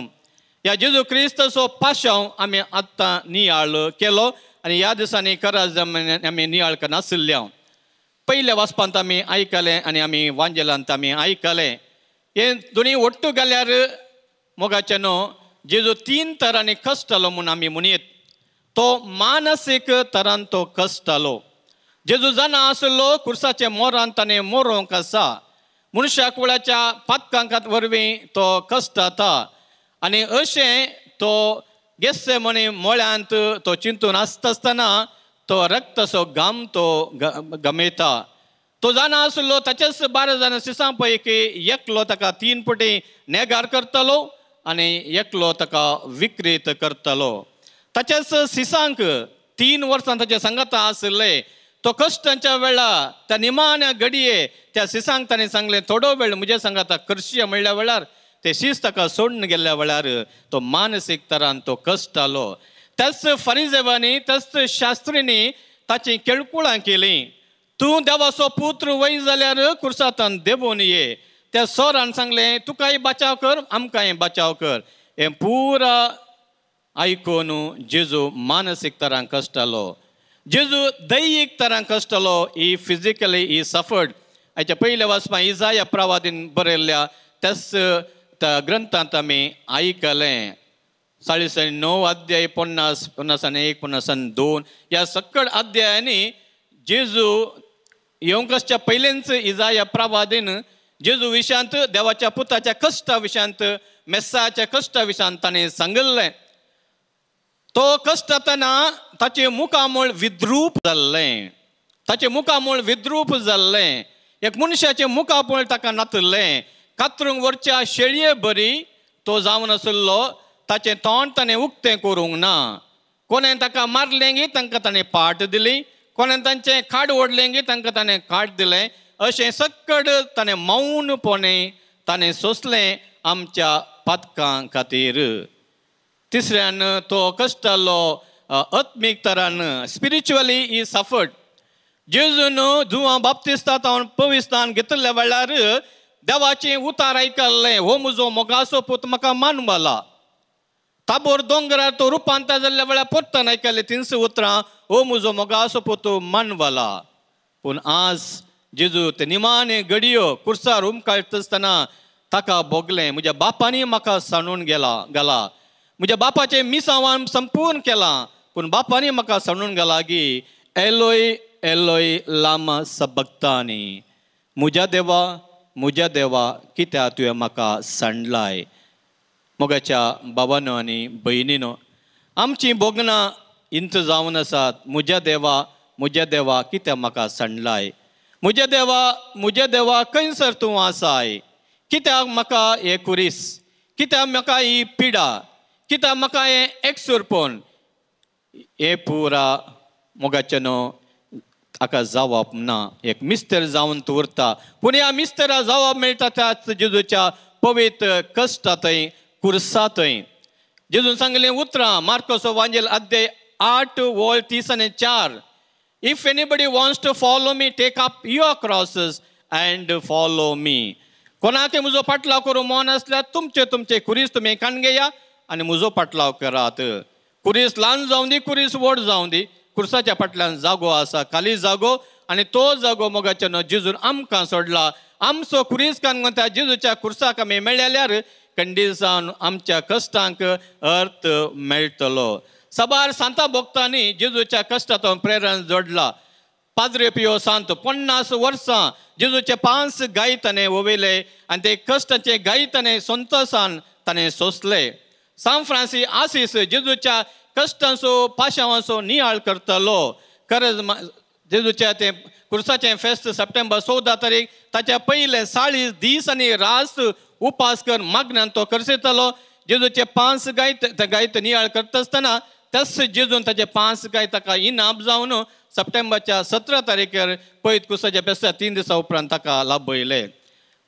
ह्या जेजू क्रिस्ताचो पाशांव आमी आत्तां नियाळ केलो आनी ह्या दिसांनी कराज आमी नियाळ करनाशिल्ल्या. पयल्या वाचपांत आमी आयकलें आनी आमी वांजेलांत आमी आयकलें. हे दोनी ಒಟ್ಟು घाल्यार मोगाचें न्हू जेजू तीन तरांनी कश्टलो म्हूण आमी म्हणयेत. तो मानसीक तरान तो कश्टलो. जेजू जाणा आसलो कुर्साच्या मोरान ताणें मोरोंक आसा, मनशा कुळाच्या पातकांक वरवीं तो कश्टता आनी अशें तो गेस्से म्हणी मळ्यांत तो चिंतून आसता आसतना तो रक्ताचो घाम तो गमेता. तो जाणा आसलो ताचेच 12 जाणां सिसां पैकी एकलो ताका 3 पटी नेगार करतलो आनी एकलो ताका विक्रीत करतलो. ताचेच सिसांक 3 वर्सां ताचे सांगाता आशिल्ले. तो कश्टांच्या वेळा त्या निमाण्या घडये त्या सिसांक ताणें सांगलें, थोडो वेळ म्हजे सांगाता करशी म्हणल्या वेळार ते शीस ताका सोडून गेल्ल्या वेळार तो मानसीक तरान तो कश्टालो. त्याच फरिजेवांनी, त्याच शास्त्रींनी ताचीं केळकुळां केलीं. तूं देवाचो पुत्र वय जाल्यार कुर्सांतान देंवून ये. त्या सरान सांगलें तुकाय बचाव कर आमकांय बचाव कर. हें पुरा आयकून जेजू मानसीक तरान कश्टालो, जेजू दैहीक तरान कश्टालो. ही फिजिकली ही सफर्ड. हाच्या पयल्या वाचपा इजाया प्रवादीन बरयल्ल्या त्याच त्या ग्रंथांत आमी आयकलें. 49 अध्याय 50, 51, 52 ह्या सकड अध्यायांनी जेजू येवंक आसच्या पयलेंच इजाया प्रवादीन जेजू विशयांत देवाच्या पुताच्या कश्टा विशयांत मेस्साच्या कश्टा विशयांत ताणें सांगिल्लें. तो कश्टतना ताचें मुखामळ विद्रूप जाल्लें, ताचें मुखामळ विद्रूप जाल्लें. एक मनशाचें मुखामळ ताका नातिल्लें. कातरूंक व्हरच्या शेळये बरी तो जावन आशिल्लो. ताचें तोंड ताणें उक्तें करूंक ना. कोणें ताका मारलें गी तांकां ताणें पाट दिली, कोणें तांचें खाड ओडलें गी तांकां ताणें खाड दिलें. अशें सक्कड ताणें मौनपणे ताणें सोंसलें आमच्या पातकां खातीर. तिसऱ्यान तो कश्टालो आत्मीक तरान, स्पिरिच्युअली ही सफर्ड. जेजून जुवां बाप्तिस्ता तावन पविस्तान घेतिल्ल्या वेळार देवाचें उतार आयकल्लें, हो म्हजो मोगाचो पूत म्हाका मानवला. ताबोर दोंगरार तो रुपांतर जाल्ल्या वेळार परतून आयकल्लें तिनस उतरां, हो म्हजो मोगाचो पूत मानवला. पूण आज जेजू ते निमाणे घडयो कुर्सार उमकाळटा आसतना ताका भोगलें, म्हज्या बापांनी म्हाका सांडून गेला, म्हज्या बापाचें मिसांवान संपूर्ण केलां, पूण बापांनी म्हाका सांडून गेला की एलोय एलोय लामा सबक्तानी, म्हज्या देवा म्हज्या देवा कित्याक तुवें म्हाका सांडलाय. मोगाच्या बाबानो आनी भयणीनो, आमचीं भोगणां इंत जावन आसात. म्हज्या देवा म्हज्या देवा कित्याक म्हाका सांडलाय, म्हज्या देवा म्हज्या देवा खंयसर तूं आसाय, कित्याक म्हाका हें कुरीस, कित्याक म्हाका ही पिडा, कित्याक म्हाका हें एकसुरपण. हें पुरा मोगाचें न्हू ताका जावप ना, एक मिस्तर जावन तूं उरता. पूण ह्या मिस्तरा जावप मेळटा त्याच जेजूच्या पवित्र कश्टा थंय, कुर्सा थंय. जेजून सांगलें उतरां मार्कोसो वांजेल अध्याय 8 वळ 34, if anybody wants to follow me take up your crosses and follow me. कोणाक म्हजो पाटलाव करूं मन आसल्यार तुमचे तुमचे कुरीस तुमी काण घेया आनी म्हजो पाटलाव करात. कुरीस ल्हान जावं दी, कुरीस व्हड जावं दी, कुर्साच्या फाटल्यान जागो आसा, खाली जागो, आनी तो जागो मोगाच्या न्हू जेजून आमकां सोडला. आमचो कुरीस कान त्या जेजूच्या कुर्साक आमी मेळ्ळ्यार कंडिसान आमच्या कश्टांक अर्थ मेळटलो. साबार सांता भोगतांनी जेजूच्या कश्टांत प्रेरण जोडला. पाद्रे पियो सांत 50 वर्सां जेजूचे 5 गाय ताणें ओवयले आनी ते कश्टाचे गाय ताणें संतोसान ताणें सोंसले. सान फ्रांसी आसीस जेजूच्या कश्टांचो पाशावांचो नियाळ करतलो. करज जेजूच्या ते कुर्साचें फेस्त सप्टेंबर 14 तारीख ताच्या पयले 40 दीस आनी रास उपास कर मागण्यान तो करसेतलो. जेजूचे 5 गाय गायत नियाळ करता आसतना त्याच जेजून ताचे 5 गाय ताका इनाम जावन सप्टेंबरच्या 17 तारखेर पयत कुर्साच्या फेस्ता 3 दिसां उपरांत ताका लाभयले.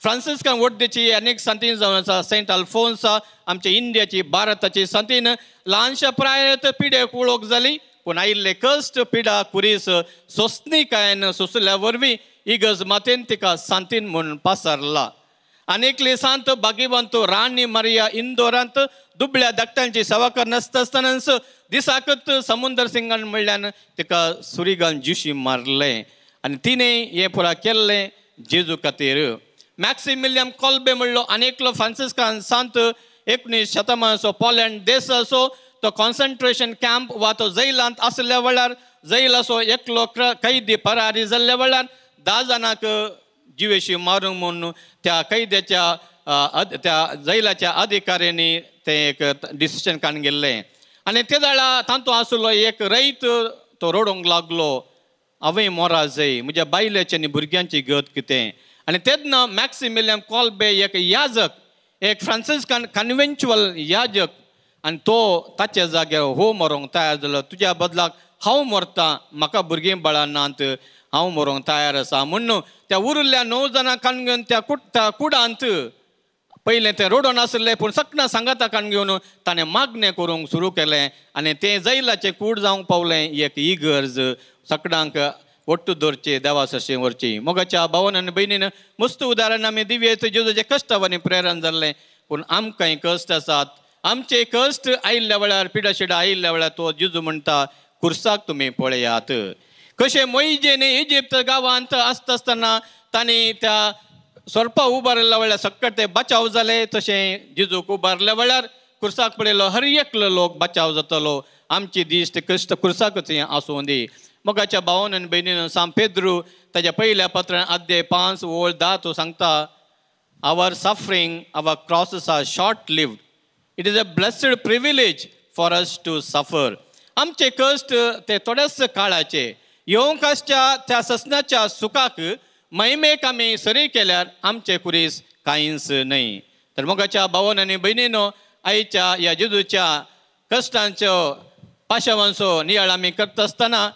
फ्रांसिस्कान वड्डेची अनेक सांतीन जावन आसा. सेंट अल्फोन्सा आमच्या इंडियाची भारताची सांतीन ल्हानशा प्रायत पिडेक वळख जाली, पूण आयिल्ले कश्ट पिडा कुरीस सोंसणीकायेन सोंसल्या वरवीं इगर्ज मातेन तिका सांतीन म्हूण पासारला. आनी एकली सांत भाग्यवंत राणी मारिया इंदोरांत दुबळ्या धाकट्यांची सेवा करनासता आसतनाच दिसाकच समुंदर सिंगान म्हणल्यान तिका सुरिगान जिशी मारलें आनी तिणें हें पुरा केल्लें जेजू खातीर. मॅक्सिमिलियम कोल्बे म्हणलो आनी एकलो फ्रांसिस्कान सांत 19 शतमानाचो पोलंड देशाचो तो कॉन्सन्ट्रेशन कॅम्प वा तो जैलांत आसल्या वेळार जैलाचो एकलो कैदी परारी जाल्ल्या वेळार 10 जाणांक जिवेशी मारूंक म्हूण त्या कैद्याच्या त्या जैलाच्या अधिकाऱ्यांनी तें एक डिसिजन काडून गेल्लें. आनी ते वेळार तातूंत आसलो एक रयत तो रडूंक लागलो, हांवें मोरा जाय, म्हज्या बायलेची आनी भुरग्यांची गत कितें. आनी तेन्ना मॅक्सिमिलियम कोल्बे एक याजक, एक फ्रांसिस्कन कन्वेंच्युअल याजक, आनी तो ताच्या जाग्यार हो मरोंक तयार जालो. तुज्या बदलाक हांव मरता, म्हाका भुरगीं बाळां नात, हांव मरोंक तयार आसा म्हूण त्या उरिल्ल्या 9 जाणां काण घेवन त्या कुडांत पयलें तें रडोन आसलें, पूण सकना सांगाता काण घेवन ताणें मागणें करूंक सुरू केलें आनी तें जैलाचें कूड जावंक पावलें एक इगर्ज सगळ्यांक ಒಟ್ಟು ದೊರ್ಚಿ ದೇವಾ सशी व्हरची. मोगाच्या भावन आनी भयणीन मस्त उदाहरण आमी दिवयेत जेजूचे कश्टांनी प्रेरण जाल्लें, पूण आमकांय कश्ट आसात. आमचे कश्ट आयिल्ल्या वेळार, पिडाशिडा आयिल्ल्या वेळार तो जेजू म्हणटा कुर्साक तुमी पळयात. कशें मोहिजेन इजिप्त गांवांत आसता आसतना तांणी त्या सोरपा उबारिल्ल्या वेळार सक्कट ते बचाव जाले, तशें जेजूक उबारल्या वेळार कुर्साक पळयलो हर एकलो लोक बचाव जातलो. आमची दिश्ट कश्ट कुर्साकच आसूं दी. मोगाच्या भावन आनी भयणीन सांत पेद्रू ताच्या पयल्या पत्रान अध्याय 5 ओळ 10 तो सांगता, our suffering, our crosses are short lived. It is a blessed privilege for us to suffer. आमचे कश्ट ते थोड्याच काळाचे, येवंक आसच्या त्या ससनाच्या सुखाक महिमेक आमी सरी केल्यार आमचे कुरीस कांयच न्हय. तर मोगाच्या भावन आनी भयणीनो, आयच्या ह्या जेजूच्या कश्टांचो पाशावांचो नियाळ आमी करता आसतना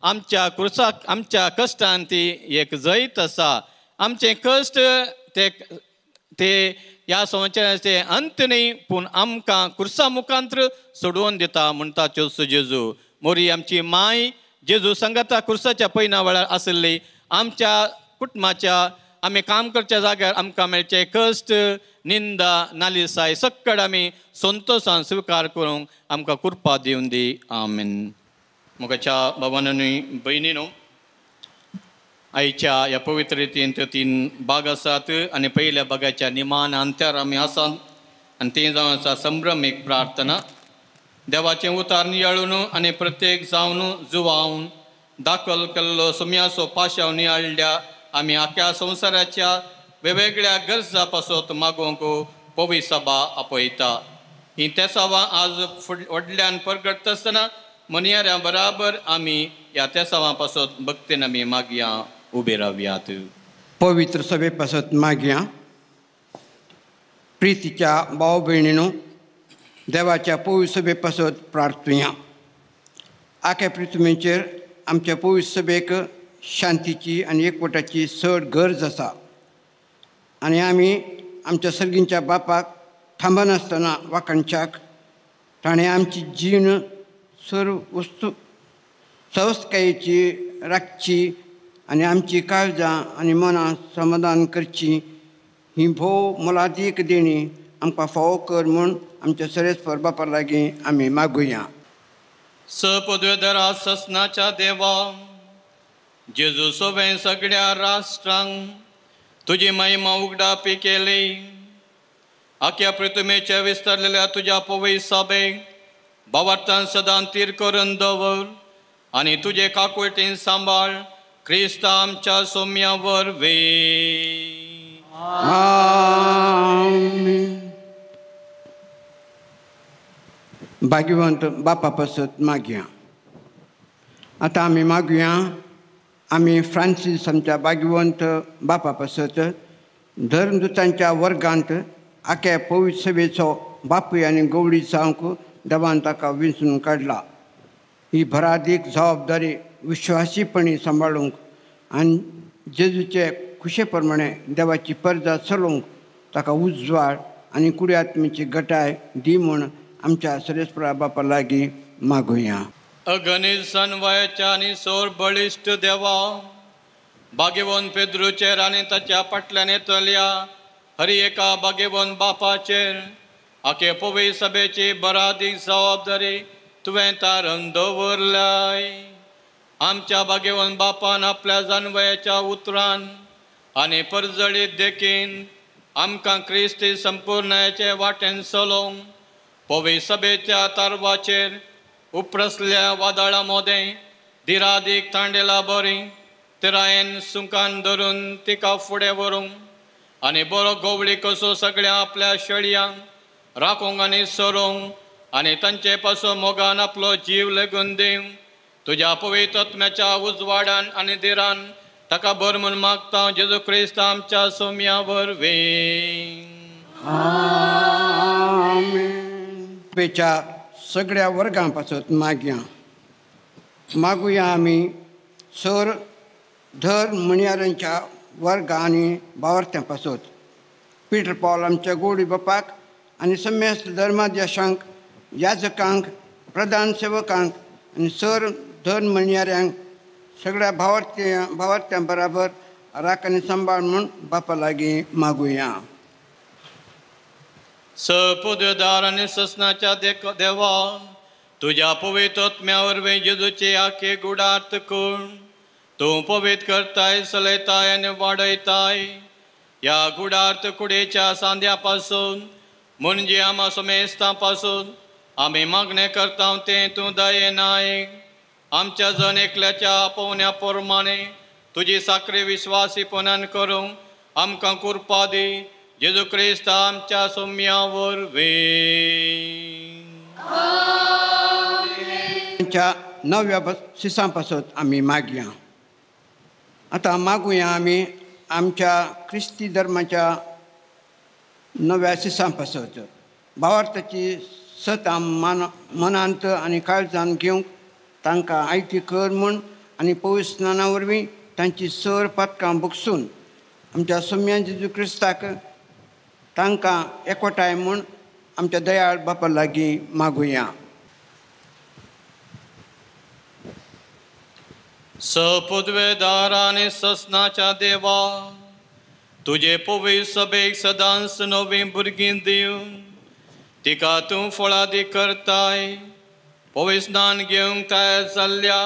आमच्या कुर्साक, आमच्या कश्टान ती एक जैत आसा. आमचे कश्ट ते ते ह्या संवसाराचे अंत न्हय, पूण आमकां कुर्सा मुखांत्र सोडोवन दिता म्हणटा चोस जेजू. मोरी आमची माय जेजू सांगाता कुर्साच्या पयना वेळार आशिल्ली. आमच्या कुटुंबाच्या आमी काम करच्या जाग्यार आमकां मेळचे कश्ट, निंदा, नालिसाय सक्कड आमी संतोशान स्विकार करूंक आमकां कृपा दिवन दी. आमेन. मोगाच्या भावानूय भयणीनो, आयच्या ह्या पवित्र रितींत 3 भाग आसात आनी पयल्या भागाच्या निमान अंत्यार आमी आसात आनी तें जावन आसा संभ्रम एक प्रार्थना. देवाचें उतार नियाळून आनी प्रत्येक जावन जुवावन दाखल केल्लो सुम्याचो पाशाव नियाळ्ळ्या आमी आख्या संवसाराच्या वेगवेगळ्या गरजा पासत मागोवंक पवी सभा आपयता. ही तेसावां आज व्हडल्यान परगटता आसतना मनयाऱ्या बराबर आमी ह्या तेसावां पासत भक्तीन आमी मागया उबे रावयात. पवित्र सभे पासत मागया. प्रितीच्या भाव भयणीनो, देवाच्या पवित्र सभे पासत प्रार्थुया. आख्या पृथ्वीचेर आमच्या पवित्र सभेक शांतीची आनी एकवटाची चड गरज आसा आनी आमी आमच्या सर्गींच्या बापाक थांबनासतना वाखाणच्याक ताणें आमची जीण सर्व वस्तू सवस्तकायेची राखची आनी आमची काळजां आनी मनां समाधान करची ही भोव मोलादीक देणी आमकां फावो कर म्हूण आमच्या सरेस्पर बापा लागीं आमी मागुया. सपदवेधरा ससनाच्या देवा, जेजू सोवें सगळ्या राष्ट्रांक तुजी महिमा उगडापी केली. आख्या पृथ्वीच्या विस्तारलेल्या तुज्या पवय सभेक भावार्थान सदां तीर करून दवर आनी तुजे काकुळटीन सांबाळ क्रिस्त आमच्या सोम्या वरवीं. आमेन. भाग्यवंत बापा पासत मागया. आतां आमी मागुया. आमी फ्रांसीस आमच्या भाग्यवंत बापा पासत धर्मदुतांच्या वर्गांत आख्या पवित्र सभेचो बापूय आनी गवळी जावंक देवान ताका विंचून काडला. ही भरादीक जबाबदारी विश्वासीपणी सांबाळूंक आनी जेजूचे खुशे प्रमाणे देवाची परजा चलोवंक ताका उजवाड आनी कुड्यात्मीची गटाय दी म्हूण आमच्या सरेस्परा बापा लागीं मागुया. अगणित सनवयाच्या आनी सोर बळिश्ट देवा, भाग्यवंत पेद्रूचेर आनी ताच्या फाटल्यान येतल्या हर एका भाग्यवंत बापाचेर आखे पवी सभेची बरादीक जबाबदारी तुवें तारण दवरलाय. आमच्या भाग्यवंत बापान आपल्या जानवयाच्या उतरान आनी परजळीत देखीन आमकां क्रिस्ती संपूर्णाचे वाटेन चलोवंक पवी सभेच्या तारवाचेर उप्रसल्या वादळा मोदें दिरादीक तांडेला बरी तिरायेन सुंकान धरून तिका फुडें व्हरूंक आनी बरो गोवळी कसो सगळ्या आपल्या शेळयांक राखूंक आनी सरोवंक आनी तांचे पासून मोगान आपलो जीव लेगून दिवंक तुज्या पवित्र आत्म्याच्या उजवाडान आनी दिरान ताका बर म्हूण मागता जेजू क्रिस्त आमच्या सोम्या वरवीं. पेच्या सगळ्या वर्गां पासत मागया. मागुया आमी सर धर म्हणयाऱ्यांच्या वर्गां आनी बावर्त्यां पासत पीटर पॉल आमच्या गोडी बापाक आनी समेस्त धर्माध्यक्षांक, याजकांक, प्रधान सेवकांक आनी सर धर्म म्हणयाऱ्यांक सगळ्या भावार्थ्यां बराबर राख आनी सांबाळ म्हूण बापा लागीं मागुया. सपुद्रदार आनी ससनाच्या देवा, तुज्या पवित्र आत्म्या वरवीं जेजूचे आखे गुडार्थ करून तूं पवित्र करताय, चलयताय आनी वाडयताय. ह्या गुडार्थ कुडीच्या सांद्या पासून म्हणजे आमा समेस्तां पासून आमी मागणें करता तें तूं दयेन आयक. आमच्या जण एकल्याच्या आपोवण्या प्रमाणे तुजी साखरे विश्वासीपणान करूंक आमकां कृपा दी, जेजू क्रिस्त आमच्या सोम्या वरवीं. आमच्या नव्या सिसां पासत आमी मागया. आतां मागुया आमी आमच्या क्रिस्ती धर्माच्या नव्या सिसां पासत. भावार्थाची सत मनांत आनी काळजान घेवंक तांकां आयती कर म्हूण आनी पवित्र स्नाना वरवीं तांची सर पातकां बगसून आमच्या सोम्या जेजू क्रिस्ताक तांकां एकवटाय म्हूण आमच्या दयाळ बापा लागीं मागुया. सपुद्वेदार आनी ससनाच्या देवा, तुजे पवित्र सभेक सदांच नवीं भुरगीं दिवन तिका तूं फळादी करताय. पवित्र स्नान घेवंक तयार जाल्ल्या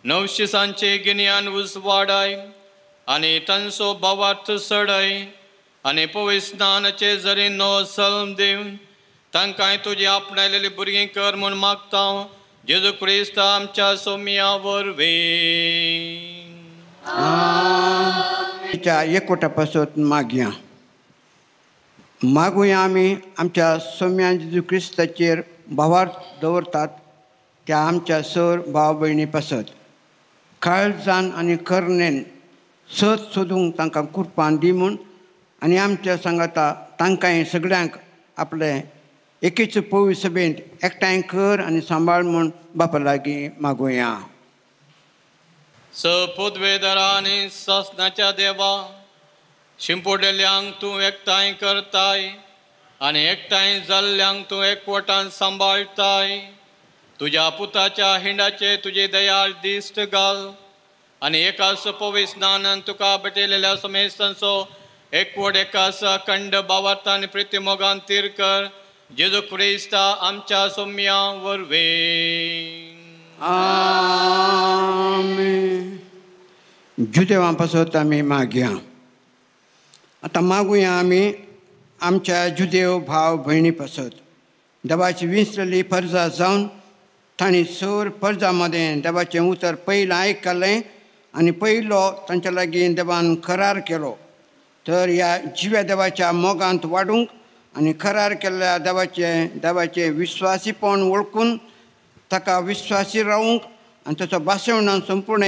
नवशिसांचे गिन्यान उजवाडाय आनी तांचो भावार्थ चडय आनी पवित्र स्नानाचे जरी नवो सल्म दिवन तांकां तुजी आपणायलेली भुरगीं कर म्हूण मागता, जेजू क्रिस्त आमच्या सोम्या वरवीं. एकवटा पासत मागया. मागुया आमी आमच्या सोम्या जेजू क्रिस्ताचेर भावार्थ दवरतात त्या आमच्या सर भाव भयणी पासत काळजान आनी करणेन सत सोदूंक तांकां कुरपान दी म्हूण आनी आमच्या सांगाता तांकांय सगळ्यांक आपले एकेच पवित्र सभेंत एकठांय कर आनी सांबाळ म्हूण बापा लागीं मागुया. सपुद्वेदरा आनी ससनाच्या देवा, शिंपोडल्यांक तूं एकठांय करताय आनी एकठांय जाल्ल्यांक तूं एकवटान सांबाळटाय. तुज्या पुताच्या हिंडाचे तुजे दयाळ दिश्ट घाल आनी एकाच पवित्र स्नानान तुका भेटयलेल्या समेस्तांचो एकवट एकाच अखंड भावार्थ आनी प्रितीमोगान तीर कर, जेजू क्रिस्ता आमच्या सोम्या वरवीं. आमेन. जुदेवां पासत आमी मागया. आतां मागुया आमी आमच्या जुदेव भाव भयणी पासत. देवाची विंचलेली परजा जावन तांणी सर परजा मदें देवाचें उतर पयलें आयकलें आनी पयलो तांच्या लागीं देवान करार केलो. तर ह्या जिव्या देवाच्या मोगांत वाडूंक आनी करार केल्ल्या देवाचें विश्वासीपण वळखून ताका विश्वासी रावूंक आनी ताचो भाशणान संपूर्ण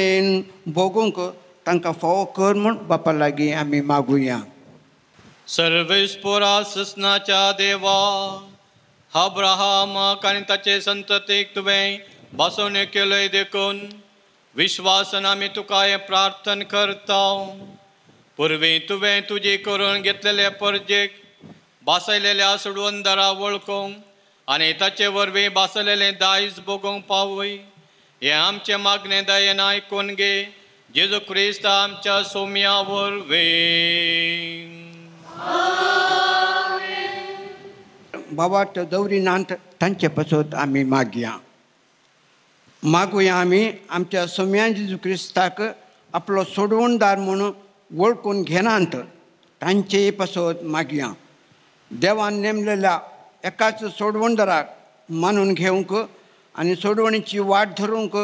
भोगूंक तांकां फावो कर म्हूण बापा लागीं आमी मागुया. सर्वेस्पोरा ससनाच्या देवा, अब्राहमाक आनी ताचे संततीक तुवें भासवण्यो केल्यो देखून विश्वासान आमी तुका हें प्रार्थना करता. पुर्वी तुवें तुजी करून घेतलेले परजेक भासयलेल्या सोडवंदरा वळखूंक आनी ताचे वरवीं भासलेलें दायज भोगूंक पावय, हें आमचें मागणें दयेन आयकून घे, जेजू क्रिस्त आमच्या सोम्या वरवीं. बाबा दवरिनात तांचे पासत आमी मागया. मागुया आमी आमच्या सोम्या जेजू क्रिस्ताक आपलो सोडवणदार म्हणून वळखून घेनात तांचे पासत मागया. देवान नेमलेल्या एकाच सोडवणदाराक मानून घेवंक आनी सोडवणीची वाट धरूंक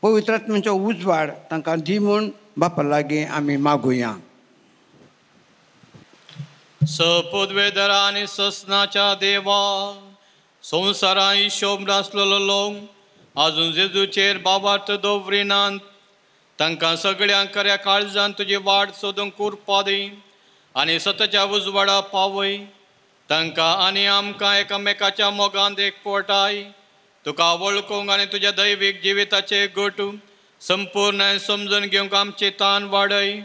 पवित्र आत्म्याचो उजवाड तांकां दी म्हूण बापा लागीं आमी मागुया. सपुद्वेदरा आनी ससनाच्या देवा, संवसारान हिशोब नासलेलो लोक आजून जेजूचेर बाबार्थ दवरिनात, तांकां सगळ्यांक खऱ्या काळजान तुजी वाट सोदूंक कृपा दी आनी सताच्या उजवाडा पावय. तांकां आनी आमकां एकामेकाच्या मोगान एकवटाय, तुका वळखूंक आनी तुज्या दैवीक जिविताचे गट संपूर्ण समजून घेवंक आमची तान वाडय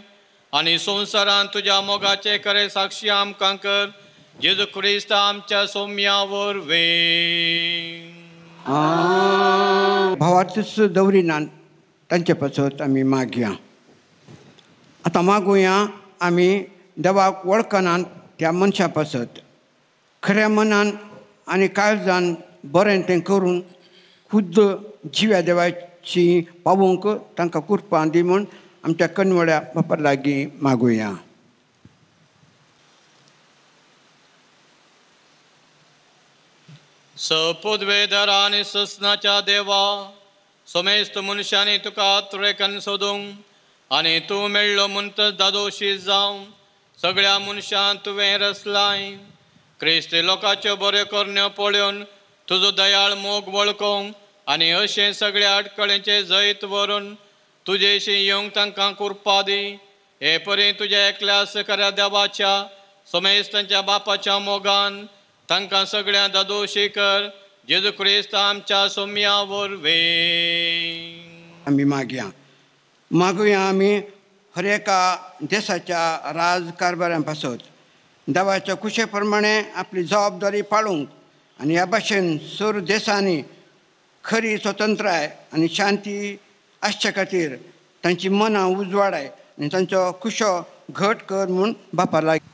आनी संवसारान तुज्या मोगाचे खरे साक्षी आमकां कर, जेजू क्रिस्त आमच्या सोम्या वरवीं. भावार्थूच दवरिनात तांचे पासत आमी मागया. आतां मागुया आमी देवाक वळखनात त्या मनशा पासत खऱ्या मनान आनी काळजान बरें तें करून खुद्द जिव्या देवाची पावोवंक तांकां कृपा दी म्हूण आमच्या कनवड्या बापा लागीं मागुया. सपुद्वेदर आनी ससनाच्या देवा, समेस्त मनशांनी तुका त्रेकन सोदूंक आनी तूं मेळ्ळो म्हणटच दादोशी जावं. सगळ्या मनशांक तुवें रसलाय. क्रिस्ती लोकांच्यो बऱ्यो करण्यो पळोवन तुजो दयाळ मोग वळखोवंक आनी अशें सगळ्या अडकळेचें जैत व्हरून तुजेशी येवंक तांकां कृपा दी. हे परी तुज्या एकल्या खऱ्या देवाच्या समेस्तांच्या बापाच्या मोगान तांकां सगळ्या दादोशी कर, जेजू क्रिस्त आमच्या सोम्या वरवीं. आमी मागया. मागुया आमी हर एका देशाच्या राजकारभाऱ्यां पासत देवाच्या खुशे प्रमाणे आपली जबाबदारी पाळूंक आनी ह्या भाशेन सर्व देशांनी खरी स्वतंत्राय आनी शांती आसचे खातीर तांची मनां उजवाडाय आनी तांचो खुशो घट कर म्हूण बापा लागीं.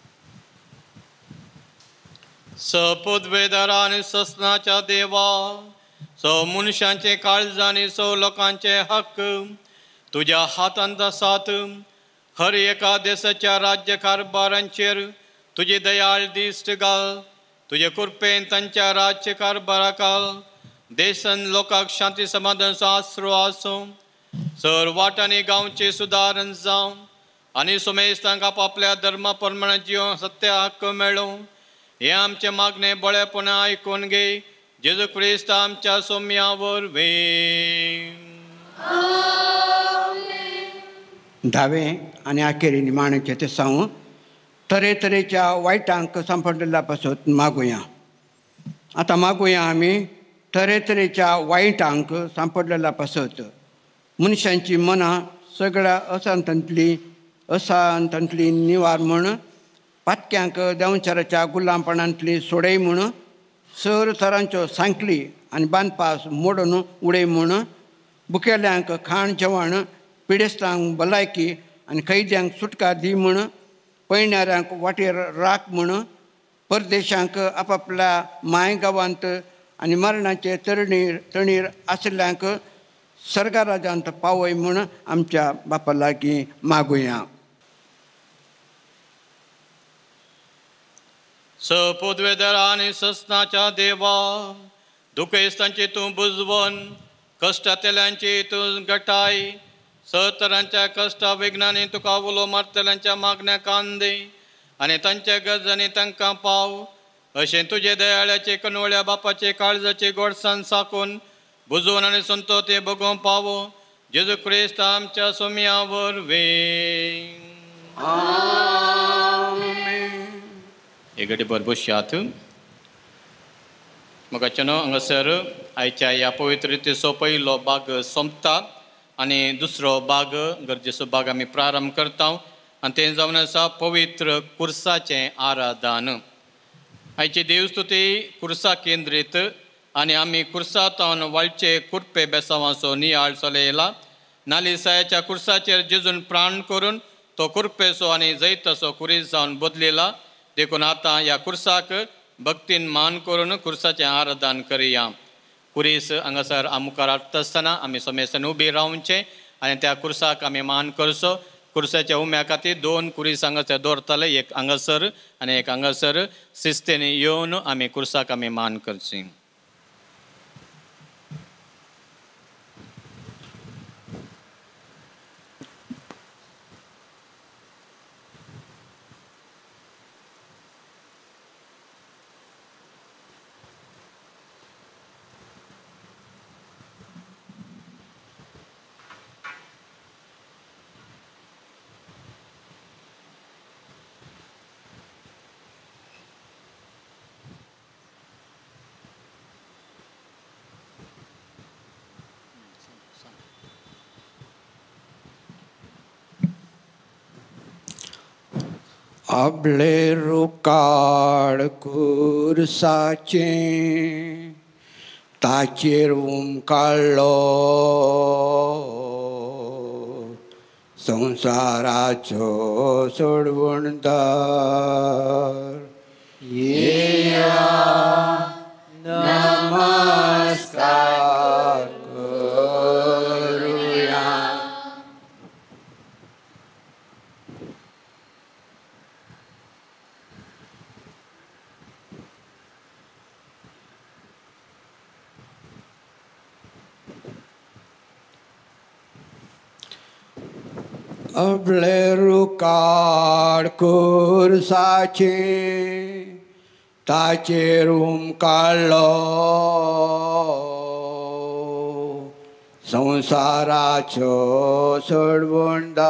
सपुद्वेदर आनी ससनाच्या देवा, सौ मनशांचे काळजां आनी सौ लोकांचे हक्क तुज्या हातांत आसात. हर एका देशाच्या राज्य कारभारांचेर तुजी दयाळ दिश्ट घाल. तुजे कृपेन तांच्या राज्य कारभाराक देशान लोकांक शांती समाधानाचो आसरो आसूं. सर वाटांनी गांवचें सुदारण जावं आनी सुमेस्तांक आपापल्या धर्मा प्रमाणे जिवन सत्य हक्क मेळूं. हें आमचें मागणें बळेपणा आयकून घे, जेजू क्रिस्त आमच्या सोम्या वरवीं. धावें आनी आखेरी निमाणेचें तें सांगू तरेतरेच्या वायटांक सांपडिल्ल्या पासत मागुया. आतां मागुया आमी तरेतरेच्या वायटांक सांपडलेल्या पासत मनशांची मनां सगळ्या अशांतांतली निवार म्हूण, पातक्यांक देंवचाराच्या गुलामपणांतली सोडय म्हूण, सर तरांच्यो सांकली आनी बांदपास मोडून उडय म्हूण, बुकेल्यांक खाण जेवण, पिडेस्तांक भलायकी आनी कैद्यांक सुटका दी म्हूण, पयणाऱ्यांक वाटेर राख म्हूण, परदेशांक आपापल्या माय गांवांत आनी मरणाचे तणीर आशिल्ल्यांक सर्गाराजांत पावय म्हूण आमच्या बापा लागीं मागुया. सपुद्वेदर आनी ससनाच्या देवा, दुखेस्तांची तूं बुजवण, कश्टांतल्यांची तूं गटाय, सतरांच्या कश्टा विघ्नांनी तुका उलो मारतल्यांच्या मागण्या कान दी आनी तांच्या गरजांनी तांकां पाव. अशें तुजे दयाळ्याचे कनवळ्या बापाचे काळजाचे गोडसान साकून बुजोवन आनी संतो ते बगोवंक पावो, जेजू क्रिस्त आमच्या सोम्या वरवीं. एक घडी भर बसयात. मोगाचेनो हांगासर आयच्या ह्या पवित्र रितीचो पयलो भाग सोंपता आनी दुसरो भाग गरजेचो भाग आमी प्रारंभ करता आनी तें जावन आसा पवित्र कुर्साचें आराधन. आयची देवस्तुती कुर्सा केंद्रीत आनी आमी कुर्सांत वाळचे कुर्पे बेसांवाचो नियाळ चलयला. नालिसायाच्या कुर्साचेर जेजून प्राण करून तो कुर्पेचो आनी जैताचो कुरीस जावन बदलिला. देखून आतां ह्या कुर्साक भक्तीन मान करून कुर्साचें आराधन करया. कुरीस हांगासर मुखार हाडटा आसतना आमी समेस्तान उबी रावचें आनी त्या कुर्साक आमी मान करचो. कुर्साच्या उम्या खातीर दोन कुरीस हांगासर दवरताले, एक हांगासर आनी एक हांगासर. शिस्तीन येवन आमी कुर्साक आमी मान करची. आपले रुकाड कुर्साचें ताचेर उमकाडलो संवसाराचो सोडवणदार. येया नमस्कार करुया. अबले रुकाड कुर्साचे ताचेर उमकाडलो संवसाराचो सोडवणदार.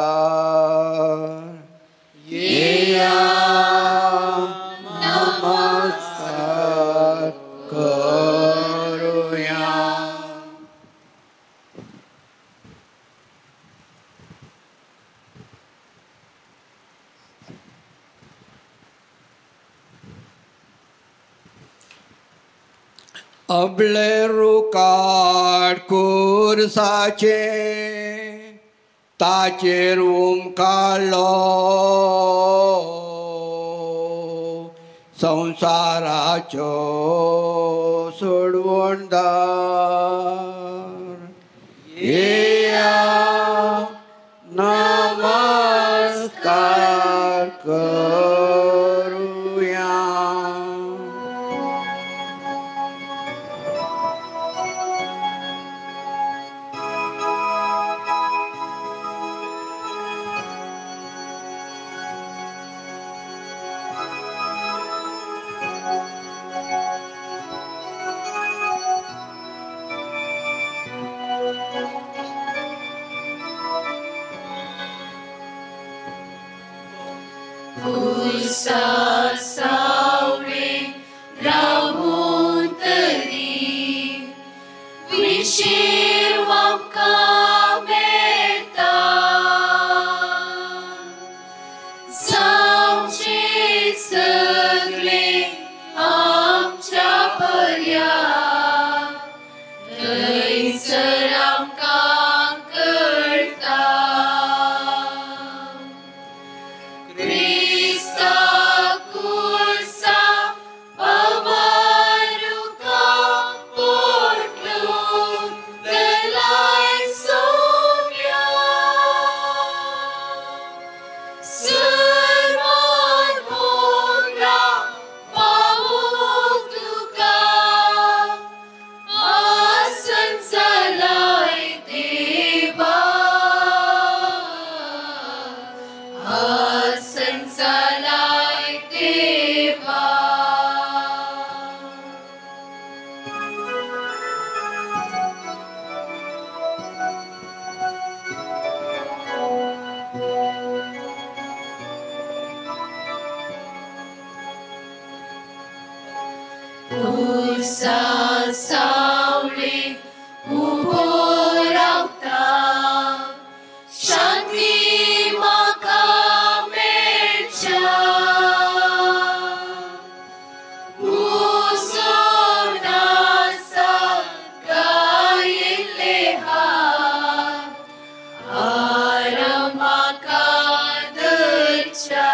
येया नमस्कार करुया. अबले रुकाड कुर्साचे ताचेर उमकाडलो संवसाराचो सोडवणदार. येया नमस्कार करुया. सावळे रावून तरी विशीर आमकां मेळटा, जावचें सगळें आमच्या पर्या थंयसर आमकां कळटा. सावळे उबो रावता, शांती म्हाका मेळच्या, मुसोन आसा गायिल्ले हात आराम म्हाका धरच्या.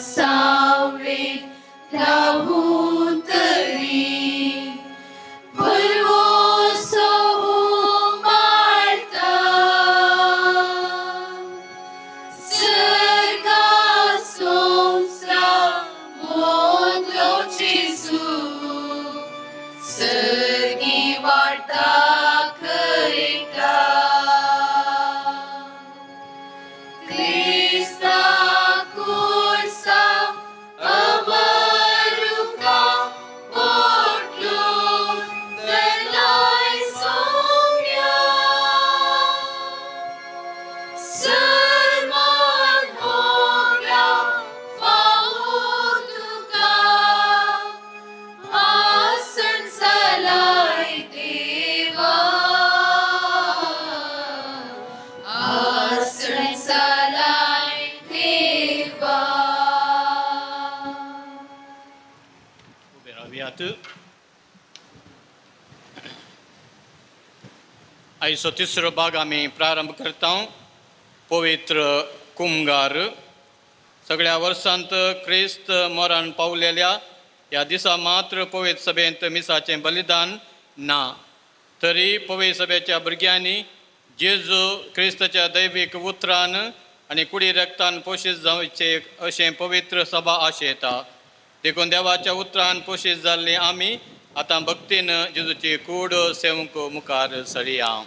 सावळे रावून तरी भरवसो उमाळटा, सर्गा संवसारा मोदलो जेजू बसात. आयचो तिसरो भाग आमी प्रारंभ करता. पवित्र कुमगार. सगळ्या वर्सांत क्रिस्त मरण पावलेल्या ह्या दिसा मात्र पवित्र सभेंत मिसाचें बलिदान ना, तरी पवित्र सभेच्या भुरग्यांनी जेजू क्रिस्ताच्या दैवीक उतरान आनी कुडी रक्तान पोशीत जावचे अशें पवित्र सभा आशयता. देखून देवाच्या उतरान पोशीत जाल्ली आमी आतां भक्तीन जेजूची कूड सेवंक मुखार सरया.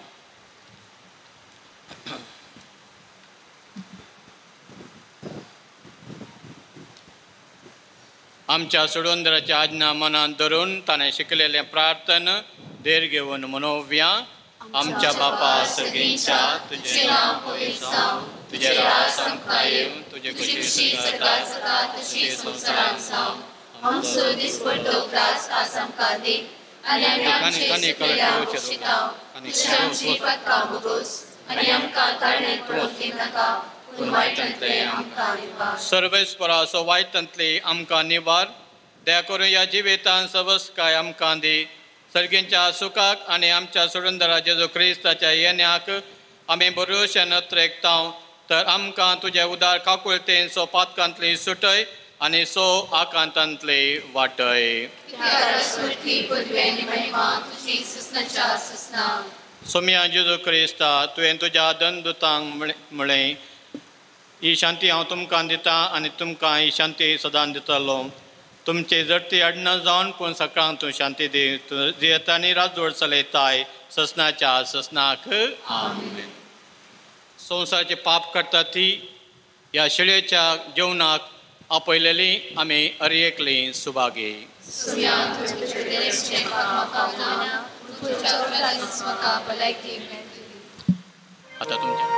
आमच्या सोडूनदराच्या आज्ञा मनान धरून ताणें शिकलेलें प्रार्थन धैर्य घेवन मनोवया. आमच्या बापा सर्गींच्या, तुजें नांव पवित्र जावं, तुजें राज आमकां येवं, तुजें खुशी स्वर्गात जाता तशी संवसारांत जावं. आमचो दिसपट्टो ग्रास आज आमकां दी आनी आमी आमचे चुकलेल्यांक भोगशिता, तशी आमची पातकां भोगोस आनी आमकां ताळणेंत पडूंक दिनाका, पूण वायटांतलें आमकां निवार. सर्वेस्पराचो वायटांतली आमकां निवार. दया करून ह्या जिवितान सवस्काय आमकां दी. सर्गींच्या सुखाक आनी आमच्या सोडूनदरा जेजू क्रिस्ताच्या येण्याक आमी बरोशे नत्रेकता, तर आमकां तुज्या उदार काकुळतेन सो पातकांतली सुटय आनी सो आकांतांतली वाटय. सोम्या जेजू क्रिस्ता, तुवें तुज्या दनदुतांक म्हळें, ही शांती हांव तुमकां दितां आनी तुमकां ही शांती सदां दितलो. तुमचे जडती अडना जावन पूण सकाळांक तूं शांती दी. तूं जियेता आनी राजवट चलयताय ससनाच्या ससनाक. आमेन. संवसाराचे पाप करता ती ह्या शिळेच्या जेवणाक आपयलेली आमी अरयेकली सुभागी. आतां तुमच्या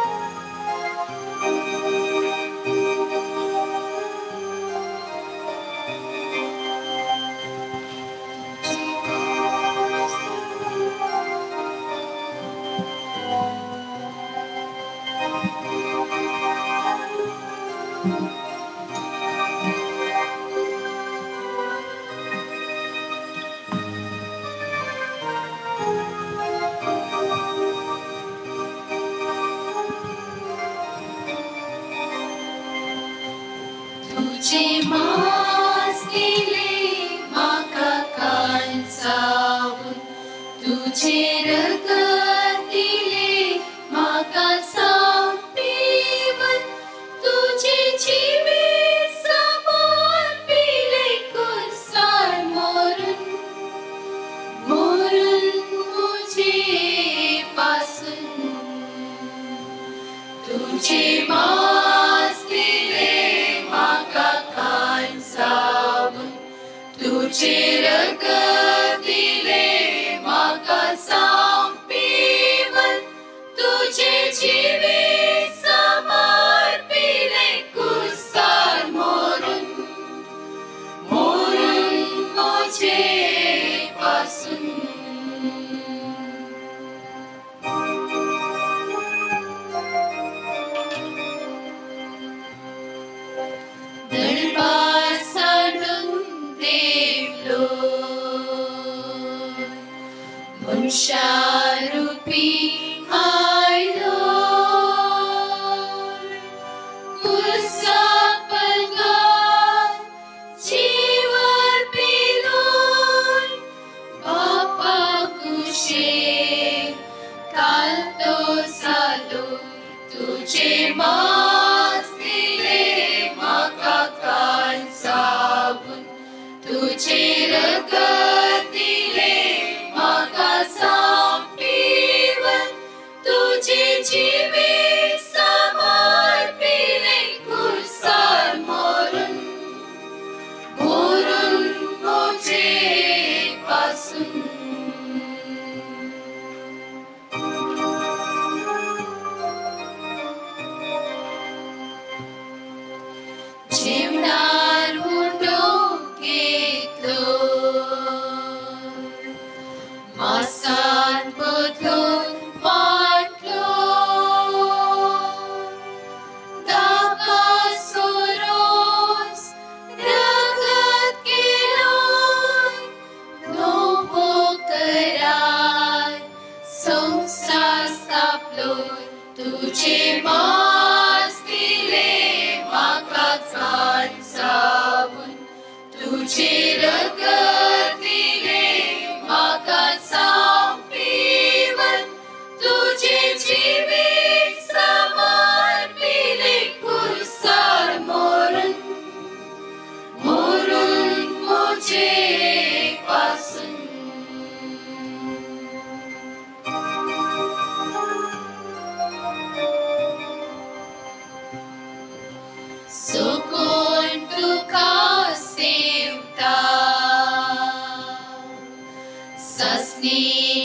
देवलो. तुका सेवता ससनी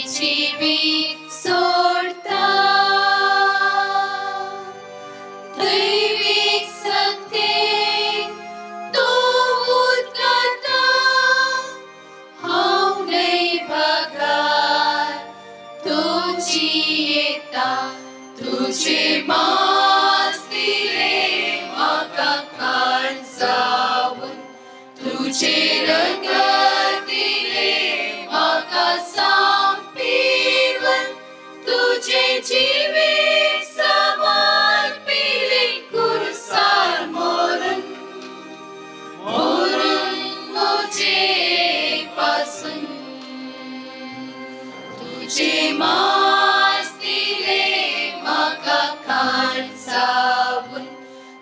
जिवीत सोडता दैवीक सक्तेन तूं उदकाता हांव न्हय भागार तुजी येता तुजे मास दिलें म्हाका खाण जावन तुजे रगत दिलें म्हाका सांपिवन तुजे जिवीत समर्पिलें कुर्सार मरून मरून म्हजे पासून तुजे मास दिलें म्हाका खाण जावन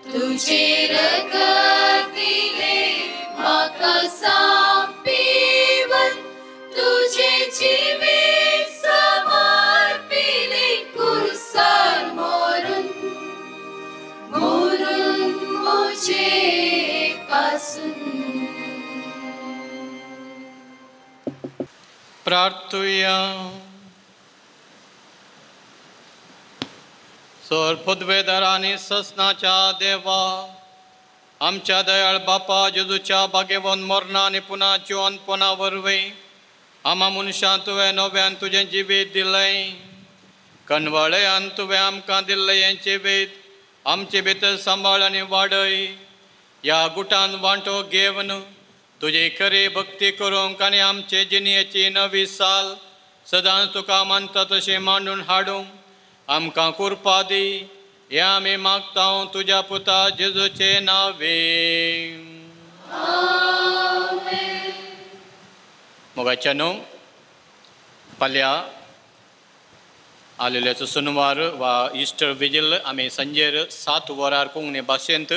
तुजे रगत दिलें म्हाका सांपिवन तुजे जिवीत समर्पिलें कुर्सार मरून मरून म्हजे पासून. प्रार्थुया. सर पदवेदार आनी ससनाच्या देवा आमच्या दयाळ बापा जेजूच्या बागेवन मरणां आनी पुना जिवनपणा वरवीं आमा मनशां तुवें नव्यान तुजें जिवीत दिलें. कनवळयान तुवें आमकां दिल्लें हें जिवीत आमचे भितर सांबाळ आनी वाडय. ह्या गुटान वांटो घेवन तुजी खरी भक्ती करूंक आनी आमचे जिणेची नवी साल सदांच तुका मानता तशें मांडून हाडूंक आमकां कृपा दी. हें आमी मागता तुज्या पुता जेजूचे नांवे. मोगाच्या न्हू फाल्यां आलेल्याचो सुनवार वा इस्टर विजील आमी सांजेर 7 वरार कोंकणी भाशेंत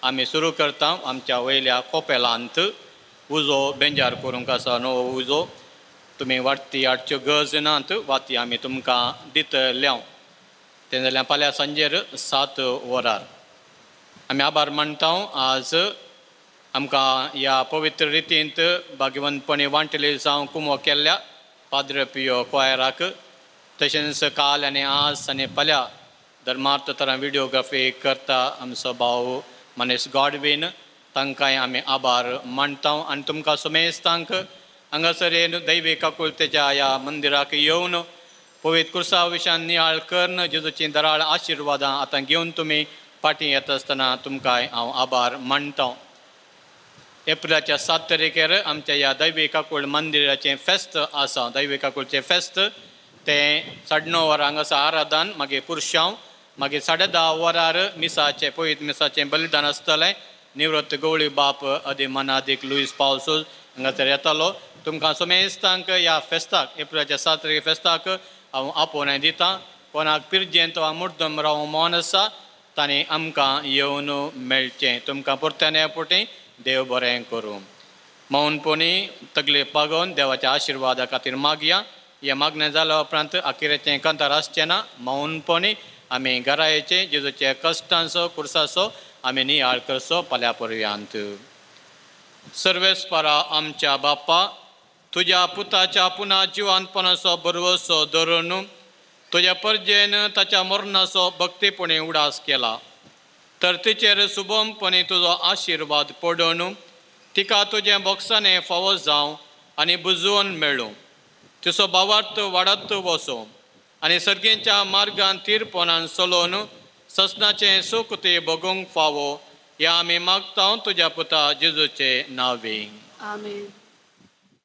आमी सुरू करता. आमच्या वयल्या कोपेलांत उजो बेंजार करूंक आसा नवो उजो तुमी वाडटी हाडच्यो गरज नात वाती आमी तुमकां दितले. तें जाल्यार फाल्यां सांजेर 7 वरार आमी आभार मानता. आज आमकां ह्या पवित्र रितींत भाग्यवंतपणी वांटली जावं कुमो केल्ल्या पाद्र पियो क्वायराक तशेंच काल आनी आज आनी फाल्यां धर्मार्थ तरा विडियोग्राफी करता आमचो भाव मनीस गॉडवीन तांकांय आमी आभार मानता. आनी तुमकां सुमेस्तांक हांगासर येवन दैवी काकुळतेच्या ह्या मंदिराक येवन पवित्र कुर्सा विशयान नियाळ करून जेजूची दराळ आशिर्वादां आतां घेवन तुमी फाटीं येता आसतना तुमकांय हांव आभार मानता. एप्रिलाच्या 7 तारखेर आमच्या ह्या दैवी काकूळ मंदिराचें फेस्त आसा. दैवी काकूळचें फेस्त तें 9:30 वरां हांगासर आराधन मागीर पुरशांव मागीर 10:30 वरार मिसाचें पवित्र मिसाचें बलिदान आसतलें. निवृत्त गवळी बाप अदी मनादीक लुईस पावसूज हांगासर येतालो. तुमकां सुमेस्तांक ह्या फेस्ताक एप्रिलाच्या 7 तारखे फेस्ताक हांव आपोवणें दितां. कोणाक पिरजेंत वा मुर्दम रावूं मन आसा तांणी आमकां येवन मेळचें. तुमकां परत्यान पुटी देव बरें करूं. मौनपणी तकली पागोवन देवाच्या आशिर्वादा खातीर मागया. हें मागणें जाल्या उपरांत अखेरेचें कांतार आसचें ना. मौनपणी आमी घरा येचें जेजूचे कश्टांचो कुर्साचो आमी नियाळ करचो फाल्यां पर्यांत. सर्वेस्परा आमच्या बापा तुज्या पुताच्या पुना जिवानपणाचो भरवसो धरून तुज्या परजेन ताच्या मरणाचो भक्तीपणी उडास केला तर तिचेर सुबमपणी तुजो आशिर्वाद पडून तिका तुजें बोक्साने फावो जावं आनी बुजोवन मेळूं. तिचो भावार्थ वाडत वचूं आनी सर्गींच्या मार्गान थीरपणान चलोवन ससनाचें सूख ती भोगूंक फावो ह्या आमी मागता तुज्या पुता जेजूचे नांवे. आमेन.